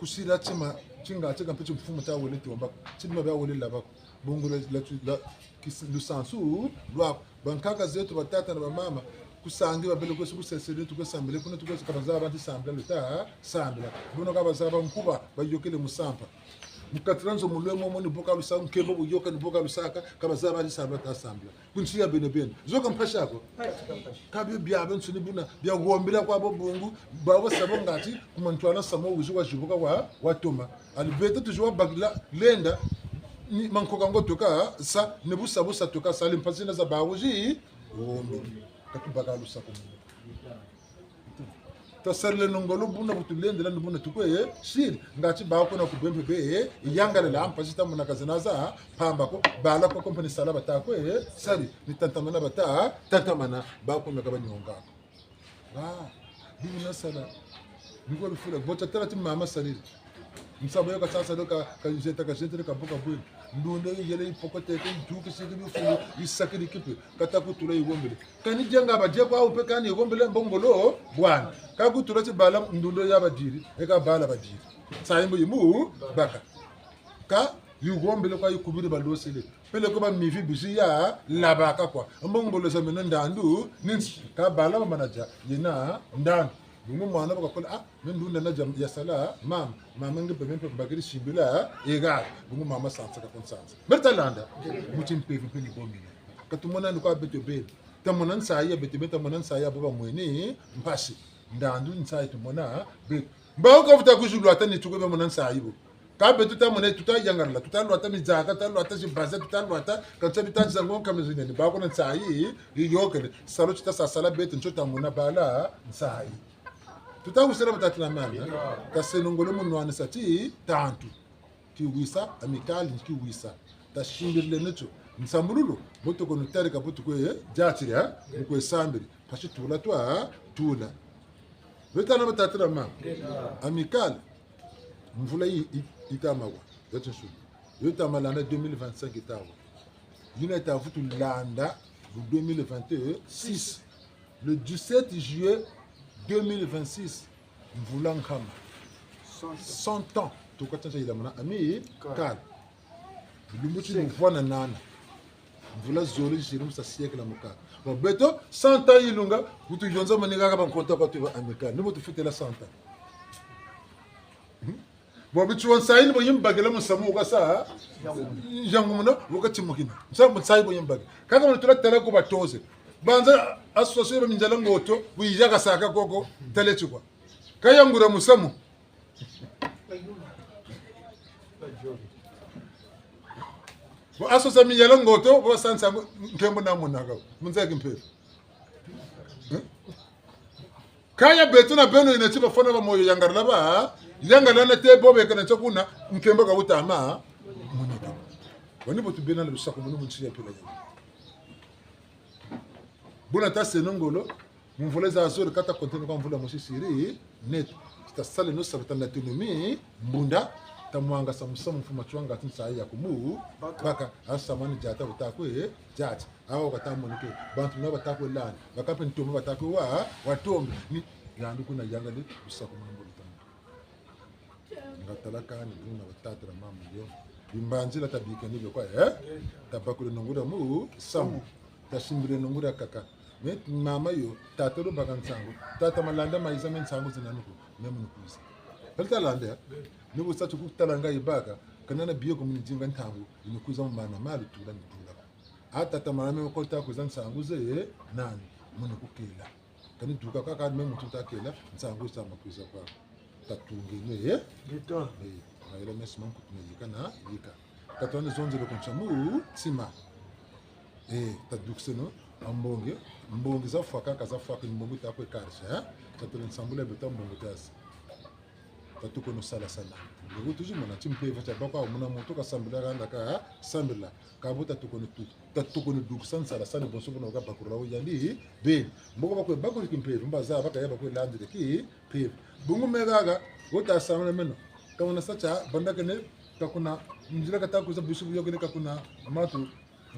Kusila tima, tinga, tinga mpe ti mfumu ta wele tomba, tima bia wele laba ko. Bungu la, la, la, kis-, lusansu lwa, bankaka zeto, batata na bamama, ku sangi babele kweso, ku sesele, tukwe sambile, kuna tukwe ka bazaba nti sambila, luta sambila. Buna ka bazaba nkuba, bayokele musampa. Mu kati dia nzo mu lwe momo ni bo ka lusa, nkembo bu yoka ni bo ka lusaka, ka bazaba nti sambila, ta sambila. Ku nsi ya bene bene. Zoka mpasi ko. Ka bio biabiansoni buna, bia wombela kwa bo bungu, babo sabo ngati, ku mantwala nsamu wizi wa zibuka wa, wa toma. Ani beto tuzi wa bakila, lenda, ni mankoka ngo tuka sa, ni busa busa tuka sa, ni mpasi na za bawu zi, wombe. Ka tubaka lusa ko. Tasarileno ngolo buna bu tulendela ni buna tukwe, eh, siri. Ngati bakuna ku bempe be, eh, yangalela mpasi tamona ka zena za mpamba ko, bala kwa compagnie sala batakwe, eh, sari, ni tatamana bata, tatamana, bakuna ka banyonga ko. Ah, bibi na sala. Ni kwa bifula, bota tala ti mama sariri. Nsamba yo ka sasa do ka, ka zeta, ka zeta, ka buka bwe. Ndunda yo yele yipokoteke, nduki siki bifulu, yisakiri kipe. Kata kutula yiwombele. Kani dia nga badia kwa wu mpe kani yiwombele mbongolo, bwana. Ka kutula ti bala ndunda ya badiri, eka bala badiri. Sa yimbo yimu, baka. Ka yiwombele kwa yikubiri balosele. Peleko ba mivi bizi ya labaka kwa. Mbongolo za meno ndandu, ni nsi. Ka bala bamana dia, yena ndandu. Bungu mwana bu kakola, ah, me ndunda nadia ya sala, mama, mama nge mpe me mpe mbakiri simbila, ega, bungu mama sansa ka konsansa. Meri talanda, muti mpeve mpe ni bo mina. Ka tumona ni kwa beto beni. Tamona nsayi ya beto beni, tamona nsayi ya bo bamweni, mpasi. Ndandu nsayi tumona, beto. Mbawu ka vuta kuzulwata ni tukwe bamona nsayi bo. Ka beto tuta mona, tuta yangalala, tuta lwata mizaka, tuta lwata zibaza, tuta lwata, ka nsa bita nzango nka mizinene, bakuna nsayi, yiyokele, salu tuta sa sala beto, nso tamona bala, nsayi. Tuta wisela batata na mama, tasenongolo mu nwanisa ti, tantu. Ti wisa, Amicale, ti wisa. Tasimbirileno tio. Nsambululu, bo tuko nutarika, bo tukwe, diatiri, eh? Mu kwe sambiri. Mpasi tula twa, tula. Beta na batata na mama. Amicale. Mvula yi, yi, yita mawa, ya tinsuni. Yo yita ma landa deux mille vingt-cinq yita wa. Yina yita vutu landa mu deux mille vingt-six. Le dix-sept juillet deux mille vingt-six, mvula nkama. Cent ans. Cent ans. Tuka tsansa yila muna Amicale. Lumbu ti muvwa na nana. Mvula zole zisiri mu sa siècle mukaka. Bon, beto, cent ans yilunga, bu tuyonza mani kaka bankonta kwa tuba Amicale. Ni bu tufwetela cent ans. Hmm? Bo bitsi wa nsayi ni bo yimbakila musamu wu kasa. Yangu muna, wu katimukina. Nsayi, nsayi bo yimbakila. Kaka muna tula tala ku batoze. Banza association ba minzala ngoto, bu yiza kasaka koko, tala tikwa. Kayangula musamu. Bo association minzala ngoto, bo sansa nkembo na monaka. Munzaki mpeve. Kaya beto na beno yina ti bafwana ba moyo yangalala ba, yangalala te bo beka na ntia kuna, nkembo ka wutama, moneka. Wani bo tubena na lusakumunu mu nsi ya mpila ya. Buna taseno ngolo, mu mvula zazole kata kontene kwa mvula mosi siri, net. Tasaleno salu ta na tunumi, mbunda, tamwangasa musamu mfumu Matsoua ngati nsayi ya kumu, baka, asamani diata butakwe, diati. Awa kata monike, bantu na batakwe lani, baka mpe ntombe batakwe wa, watombe. Ni, yandi kuna yangali, lusakumunu mbulu tamu. Nga tala kani, buna batata na mama yo. Bimbanzila tabika ni bio kwa, eh? Tabakule nungu dia musamu. Tasimbile nungu dia kaka. Me mama yo, tata lubaka nsangu. Tata malanda mayiza me nsangu zina nuku, me munu kwiza. Pele talanda, eh? Ni bu sa ti kutala nga yibaka, kana na bio ko munu dinga ntangu, ni kwiza mu mana malu tula ni tula. A tata mama me ko ta kwiza nsangu ze, eh? Nani? Munu kukela. Kani duka kaka me muntu ta kela, nsangu sa ma kwiza kwa. Tatungeno, eh? Beto. Eh, mayela mesi ma nkutu na yika na yika. Tatwani zonzele ku nsamu, tima. Eh, tadukiseno, a mbongi, mbongi za fwaka, ka za fwaka, ni mbongi ta kwe karisa, eh? Tatwani nsambula beto mbongi tasi. Tatukono sala sala. Lego tuzi mona ti mpeve tia bakwa muna muntu kasambila kanda kasambila. Kâ bo tatukono tu-, tatukono dukisa nsala sala bonso bono ka bakurula wo yandi. Beni. Mboko bakwe bakuri kimpeve, mba za baka ya bakwe landile kimpeve. Bungu me kaka, wo tasambila meno. Ka muna sa tia, bandakene, ka kuna, nzila kata kwiza busu bu yokene ka kuna matu,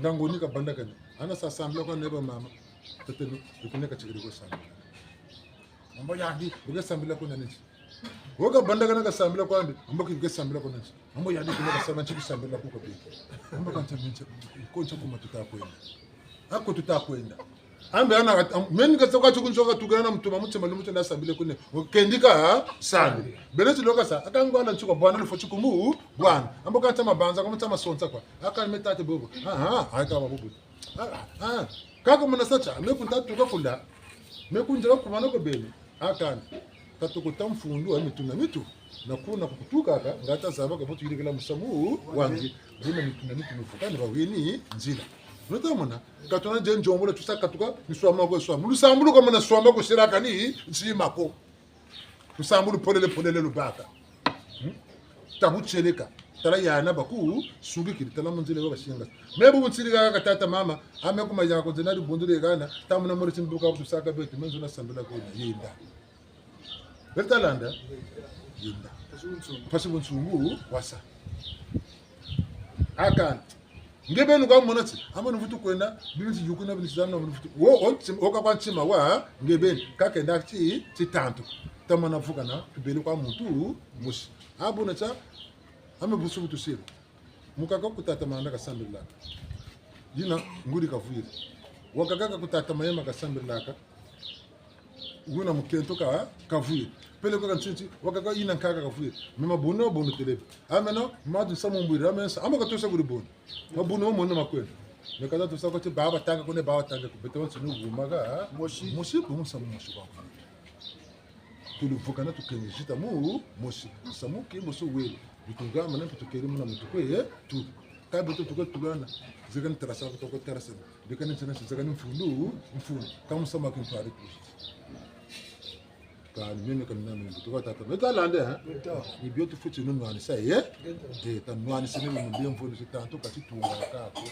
ngangu ni kabandakene. Ana sa sambila kwa neba mama. Tateno, ikune ka tikiri ko sambila. Mambo yandi, bu ke sambila kuna neti. Wo kabandakana kasambila kwandi, ambo ki ke sambila kuna neti. Ambo yandi kuna kasambila nti kusambila kuko bi. Ambo kanta mincha, koncha kuma tuta kwenda. Ako tuta kwenda. Ambe ana, am-, meni kasa kwa tukunzo ka tukana na mutuma mutima lumu tena sambile kune. Kendika, ha? Sambi. Bele ti loka sa, akangwala nti kwa bwana lufo tikumu, bwana. Ambo kanta mabanza, kwa mutama sonsa kwa. Aka me tata bobo. Aha, aka wa bobo. Ah, ah, ah. Kaka muna sa tia, me kunta tuka kula. Me kunzela kumana ko beni. Akani. Tatukuta mfundu wa mitu na mitu. Na kuna kukutuka ka, ngata zaba ka mutu yirikila musamu wangi. Buna mitu na mitu mifukani baweni nzila. Nota mona, katuna je nzombo la tusa katuka, ni swama ko swama. Lusambulu ka muna swama ko sira kani, nzima ko. Lusambulu polele, polele lubaka. Hmm? Tabu tieleka. Tala yana baku, sukikiri, tala mu nzila yo basinga. Me bu ntsiri kaka tata mama, ame kuma yako nzena dibundu de gana, tamuna mori timbuka kutu saka beti, me nzo na sambila kuna, yenda. Beti talanda? Yenda. Mpasi bunsungu, wasa. Akani. Nge beni kwa mona ti, amo ni vutu kwenda, bini ti yukuna, bini ti zana, bini vutu. Wo, wo, nti-, wo ka kwa ntima wa, nge beni, ka kenda ti, ti tantu. Tamana vukana, tubele kwa muntu, mosi. Abuna tia, ame busu butu siri. Mukaka kutatamana kasambilaka. Yina nguri kavwiri. Wakaka kakutatamana yema kasambilaka. Wuna mukento ka, kavwiri. Peleko ka ntinti, wakaka yina nkaka kavwiri. Me mabunu, mabunu telebi. Ameno, madu nsamu mbwiri, amensa. Amo katosa kuri bunu. Mabunu, mabunu makwenda. Me kaza tusa ko ti baba tanga kune, baba tanga ku. Beto wansi nugumaka. Mosi. Mosi, bungu nsamu mosi kwa. Tuluvukana tukenge zita mu, mosi. Nsamu ke mosi wele. Bitungama na mputu keri muna mutu kwe, eh, tu. Ka beto tuka tulwana. Zeka ni tarasa, kutu ko tarasa. Beka ni ntsina, zeka ni mfundu, mfundu. Ka musamu wa kintwari kusi. Kani mene kani na mene, tuka tata. Beto talanda, eh? Beto. Ni bio tufweti nunwanisa, eh? Beto. Eh, tanwanisa ni mu bio mfundu si tantu ka titunga kako.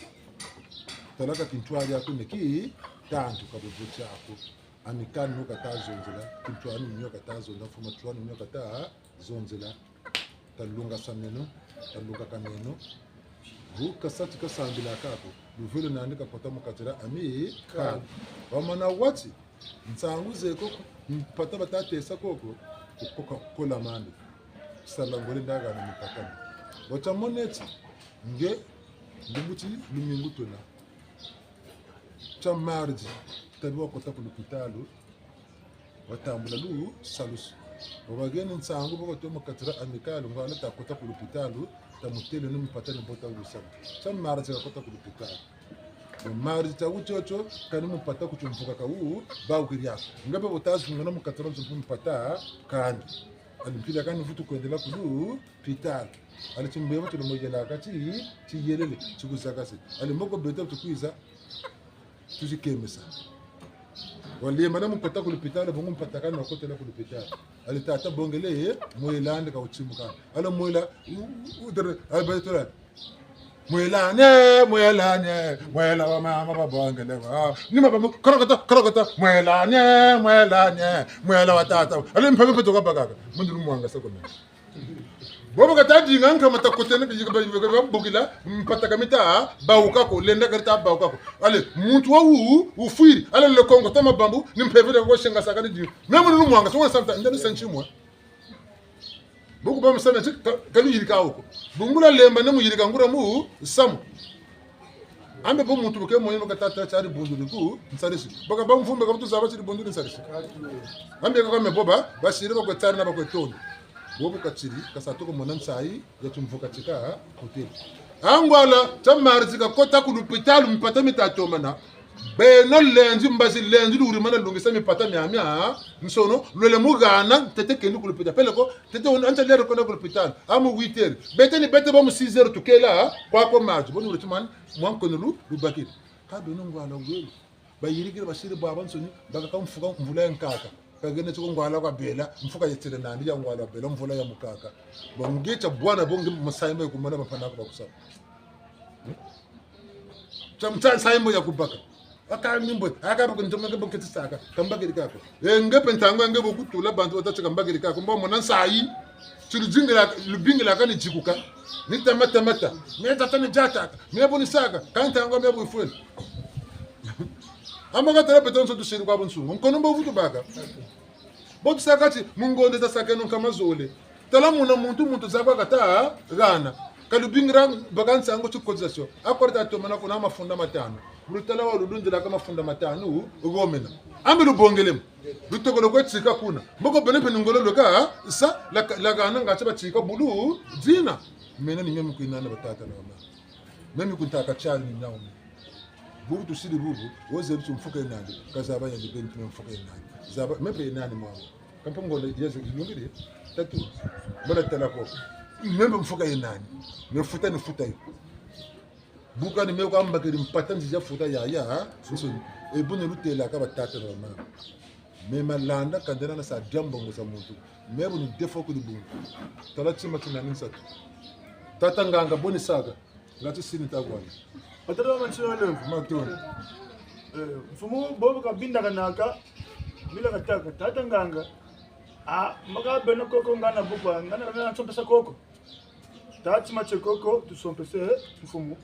Talaka kintwari yako neki, tantu ka bubu tiako. Amicale ni yo kata zonzela, kintwari ni yo kata zonzela, mfumu Matsoua ni yo kata zonzela. Talungasameno, talungakameno. Bu kasa ti kasambilaka ko, luvelo nandi kakota mu kati dia Amicale. Wamana wati, nsangu ze koko, mpata bata tesa koko, kukoka kola mandi. Sala ngole ndaga na mipata. Wata moneti, nge, nge buti lumingu twena. Tia mardi, tabi wakota ku lupitalu, watambula lusalusu. Wabageni nsangu boko to mu kati dia Amicale, ngwala ta kota ku lupitalu, ta mutêle ni mpata ni bo ta wusana. Tia mardi ka kota ku lupitalu. Bon, mardi tia wutiocho, kani mpata ku timvuka ka wu, bawukiri ako. Nga bê bo ta zungana mu kati dia nzo mpata, kani. Ali mpila kani vutu kwendela ku lupitalu. Ali timbevo tio mo yela kati, tiyelele, tikuzakase. Ali mboko beto tukwiza, tutikemesa. Walembana mu mpata ku lupitalu, bungu mpata kani wakotela ku lupitalu. Ali tata bongele, mwela andi ka wutimuka. Ali mwela, u, u, u, dere, ali batola. Mwela ne, mwela ne, mwela wa mama babongele wa. Ni mama mu, korokota, korokota, mwela ne, mwela ne, mwela wa tata. Ali mpeve peto kabakaka. Mundi lumwangasa ko mene. Bobo kata dinga nkama ta kotene, bukila, mpata ka mita bawuka ko, lenda ka ta bawuka ko. Ale, muntu wa wu, wufwiri, ale le Kongo, ta mabambu, ni mpeve de ko senga saka ni di. Meme ni lumwanga, so wa santa, ndani santi mwa. Buku ba musana ti, ka, ka luyirika wo ko. Bungu lwa lemba ne muyirika nguria musamu. Ambe bo muntu bu ke moyo ka tata tiari bundu ni ku nsarisi. Baka ba mvumbe ka butu zaba tiari bundu ni nsarisi. Ambe ka kame bo ba, basiri bakwe tiari na bakwe tondo. Bobo katiri, kasa toko mona nsayi, ya timvuka tika, kotele. Angwala, tia mardi ka kota ku lupitalu mpata mita tomana. Beno lundi, mbazi lundi, luwiri mana lungisa mipata miamiansoni, lwele mu hana, ntete keni ku lupitalu. Peleko, ntete wuna, antia lere kwenda ku lupitalu. A mu huit heures. Beto ni beto ba mu six heures tukela, kwa ko mardi. Bo ni wuri ti mani, mwa nkono lu, lubakiri. Ka beno ngwala wele. Bayirikiri basiri bwabansoni, bakaka mfuka mvula ya nkaka. Ka gene tio ko ngwala kwa bela, mfuka yetele nandi ya ngwala kwa bela, mvula ya mukaka. Bo nge tia bwana bo nge musayi mbo yikumana bampangi ako bakusaba. Hmm? Tia, tia nsayi mbo ya kubaka. Aka ni mbo, aka bako ntomeke bo keti saka, ka mbakiri ka ko. E nge mpe ntangu ya nge bo kutula bantu bata ti ka mbakiri ka ko, mbo mona nsayi. Ti lubingila, lubingila kani dikuka. Ni tamata mata. Me tata ni diataka. Me bo ni saka. Ka ntangu me bo yifwele. Ama ka tala beto nso tusiri kwa bunsungu. Nkono mbo vutu baka. Bo tusaka ti, mu ngonde za sakeno nkama zole. Tala muna muntu, muntu za kwa kata hana. Ka lubingira baka nsangu ti cotisation. Akora ta tomana kuna mafunda matanu. Lutala wa lulundila ka mafunda matanu, gomena. Ambe lubongele mo. Lutokolo kwe tika kuna. Mboko bene mpe ni ngolo lweka, sa, la, la hana nga ti batika bulu, dina. Mena ni meme kwinana batata na bamama. Meme kuntaka tiari ni nyawu. Bubu tusiri bubu, wo zebi ti mfuka ye nani, ka zaba yandi beni ti me mfuka ye nani. Zaba, me mpe ye nani mwangu. Kampe ngolo yezo yilungiri, tatu. Mbo natala ko. Me mpe mfuka ye nani. Me futa ni futa yo. Bu kani me kwa mbakiri mpata nzizi ya futa yaya, ha? Nsoni. E bu ni lutêlaka batata na bamama. Me malanda kanda na sa dia mbongo za muntu. Me bu ni defo kuli bungu. Tala tima ti nani nsatu. Tata nganga bo ni saka. Nga ti sini ta kwani. Batata ba mantino lemvo. Matondo. Eh, mfumu bobo kabindakanaka. Bila katâka. Tata nganga. Ah, maka beno koko ngana bukwa. Ngana, ngana nsompesa koko. Tati matie koko, tusompese, mfumu.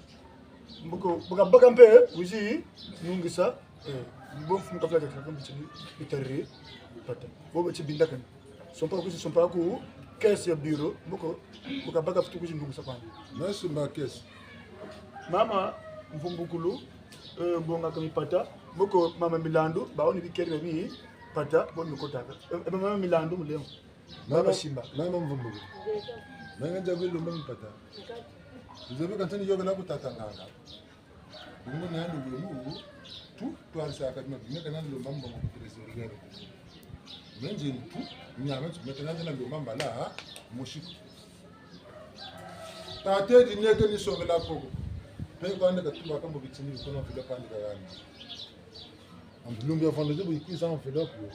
Mbuko, baka baka mpe, wizi, nungisa, eh, mbo mfumu kafula kaka, kaka mbichini, itarire, pata. Bobo tibindakani. Sompa kwizi, sompa ku, caisse ya bureau, mbuko, mbuka baka futu kwizi nungisa kwani. Nasumba caisse. Mama, mvumbukulu, eh, bonga kami pata, mbuko, mama Milandu, baoni bikeri bami, pata, bo mikotaka. Eh, eh, mama Milandu, mulemvo. Mama, mama Simba. Mama Mvumbuku. Nanga nza kwe lomba mpata. Nzebi kantini yokela ku tata nganga. Bungu nandi lwemu, tu, twarisaka bima, bima kana lomba mbongo ku trésorier. Menze ntu, nyama, meka nandi na lomba mbala, musiku. Tata di neke ni songela koko. Pe kwandi katuba kambo bitini, kono fila kwandi kayani. Lumbu ya vendredi bu yikwiza enveloppe yo.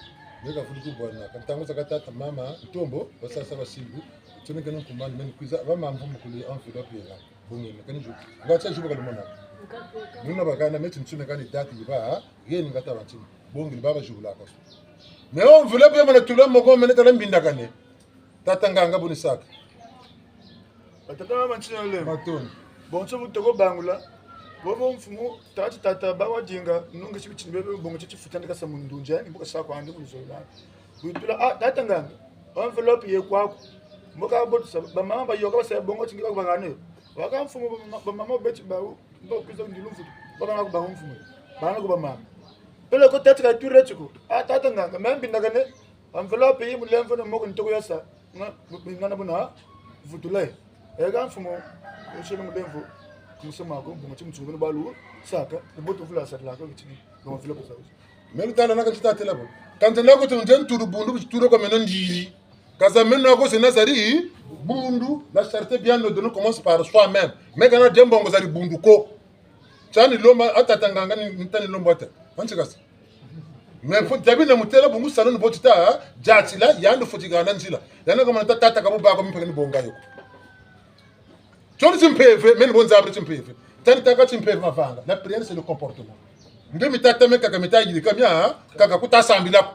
Meka vutu kubwana. Ka ntangu zakaka tata mama, ntombo, basasa basimbu. Tsonekene nkumani, meni kwiza, ba mambu mukulu enveloppe yela. Bongi, meka ni ju. Nga tia juba kalumona. Nuna bakana, meti ntsune kani date yiba, yeni ngata bantini. Bongi, baba jubula kasu. Me enveloppe ya mana tula moko, mene tala mbindakane. Tata nganga buni saka. Batata ba mantino lemvo. Matondo. Bonso bu toko bangula. Bobo mfumu, tata, tata, bawa dinga, nunga si bitini bebe, bongo ti futa ndika sa mu ndunzi, ni mbuka sa kwandi mu zola. Butula, ah, tata nganga. Enveloppe ye kwaku. Mbuka botu sa, bamama bayoka basa bongo ti ngi bakubangane. Waka mfumu, bamama, bamama beti bawu, mbo kwiza ndi lumvutu. Bakana kubanga mfumu. Bana kubamama. Peleko tata ka tureti ko. Ah, tata nganga, me mbindakane. Enveloppe yi mulemvo na moko ni toko ya sa. Nga, ngana buna vutula. Eka mfumu, usele mulemvo, ku musema ko, mbongo ti mutsungu ni balu, saka, ni bo tuvula sa laka kitini, donc enveloppe za. Meno tala na ka ti tatela bo. Kanza nako ti nze ntulu bundu, bitulu kwa meno ndiri. Kaza meno nako zena zari, bundu, la charité bien ordonnée commence par soi-même. Mais kana dia mbongo zari bundu ko. Tiani lomba, a tata nganga ni, ni tani lomba ata. Manchi kasi. Mais faut d'abord na mutela bungu salon bo ti ta, diatila, yandi faut ti hana nzila. Yandi kamana ta tata ka bu bako mpaka ni bonga yo. Tio ni timpeve, meno bo nzabiri timpeve. Tani taka timpeve mavanga. La prière, c'est le comportement. Nge mi tata me kaka mi ta yirika mia, kaka ku ta sambila ko.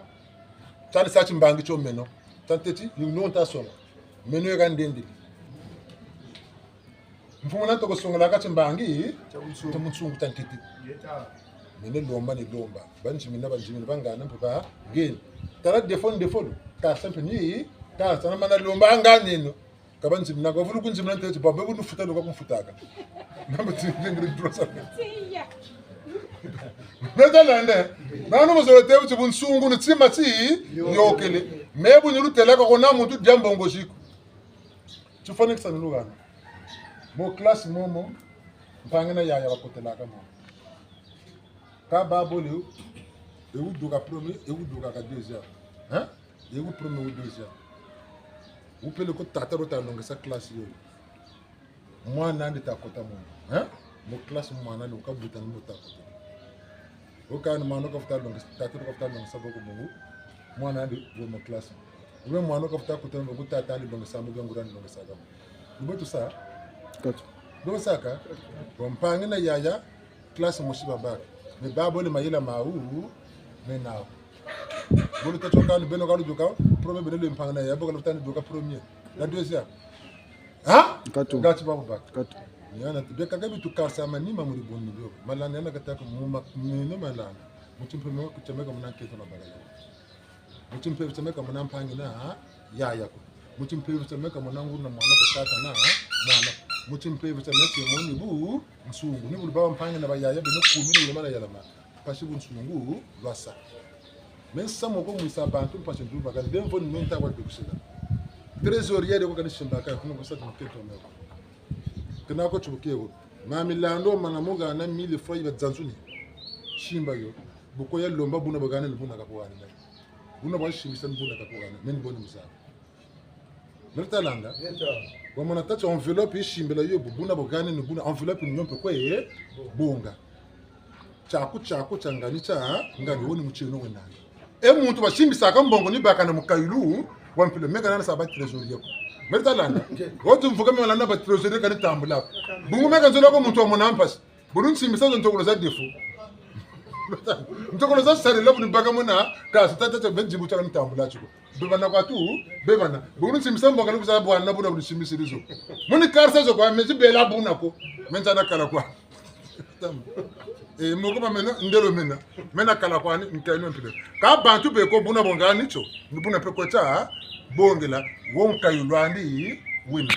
Tani sa timbangi tio meno. Tani teti, ni no nta songa. Meno yeka ndendele. Mfumu na toko songela ka timbangi, tia mutsungu. Tia mutsungu tia ntete. Yeta. Meno lomba ni lomba. Banzimina, banzimina, bangana mpe ba ngeni. Tala défaut, défaut lo. Ka simple ni, ka sana mana lomba ngani no. Ka banzimina, ka vulu kunzimina ntete, ba bebu nufutaka lo ka kumfutaka. Namba ti ngiri drosa. Meta lande. Nanu muzolo tebu ti bunsungu ni tima ti yokele. Mebu ni lutela ka kona muntu dia mbongo ziko. Tifwanikisa ni lugana. Mu classe momo, mpangi na yaya bakotelaka momo. Ka babole, e wu duka premier, e wu duka ka deuxième. Hein? E wu premier, wu deuxième. Wu pele ko tata lo ta longesa classe yo. Mwana'andi ta kota momo. Hein? Mu classe mwana'andi, wu ka buta ni mu ta kota. Wu kani mwana ka futa longesa, tata ka futa longesa bo ko bungu. Mwana'andi wo mu classe. Wu be mwana ka futa kota bungu tata'andi longesa mo, be nguru'andi longesa ka mo. Ni bo tusa? Kati. Bo saka? Bo mpangi na yaya, classe mosi babaka. Mais babole mayela mawu, mena wo. Bo lu ta tio kani beno ka lu duka, premier beno lwe mpangi na yaya, bo ka lu futa ni duka premier. La deuxième. Hein? Katu. Ngati babu baka. Katu. Ni yana, beka ka bitu karsa manima mu dibundu bio. Malanda yana kata ko mu ma-, meno malanda. Mu timpeve tiameka muna nkento na bagala. Mu timpeve tiameka muna mpangi na yaya ko. Mu timpeve tiameka muna nguri na mwana ko, tata na mwana. Mu timpeve tiameka muni bunsungu. Ni bu lubâ bampangi na bayaya beno kumi ni bu lwamana yalama. Mpasi bunsungu lwasa. Mais nsamu ko mwisa bantu mpasi nduba kani bemvo ni nta kwa dukusila. Trésorier ko kani simbaka, kuna ko sa tu nkento meko. Kena ko tibuke ko. Ma milando mana mu hana mille francs yi bazanzuni. Simba yo. Bu ko ya lomba buna bu hana ni buna ka kuhana. Buna bwa simbisa ni buna ka kuhana. Meni boni muzaba. Meri talanda. Yeta. Bwa mona tati enveloppe yi simbila yo bu buna bu hana ni buna enveloppe ni yo mpe kwe bonga. Tiaku, tiaku, tia ngani, tia ngani, wo ni mutieno wena. E muntu basimbisaka mbongo ni baka na mukayulu wa mpila, meka nana sa ba trésorier ko. Meri talanda. Wo ti mvuka me walanda ba trésorier kani tambula ko. Bungu meka nzoloko muntu wamona mpasi. Bu lu nsimbisa zo ntokolo za défaut. Ntokolo za sarila bu ni baka mona, kasi tata tia benzi bu tia kani tambula tio ko. Bebana kwa tu, bebana. Bu lu nsimbisa mbongo lu kuza bwana buna bu lu nsimbisiri zo. Mu ni karisa zo kwa, mezi bela buna ko. Meni nza na kala kwa. Tam. E, moko ba mena, ndelo mena. Mena kala kwani, nkeno mpila. Ka bantu be ko buna bu hana ni tio, ni buna mpe ko tia bongela, wo nkayulu andi wena.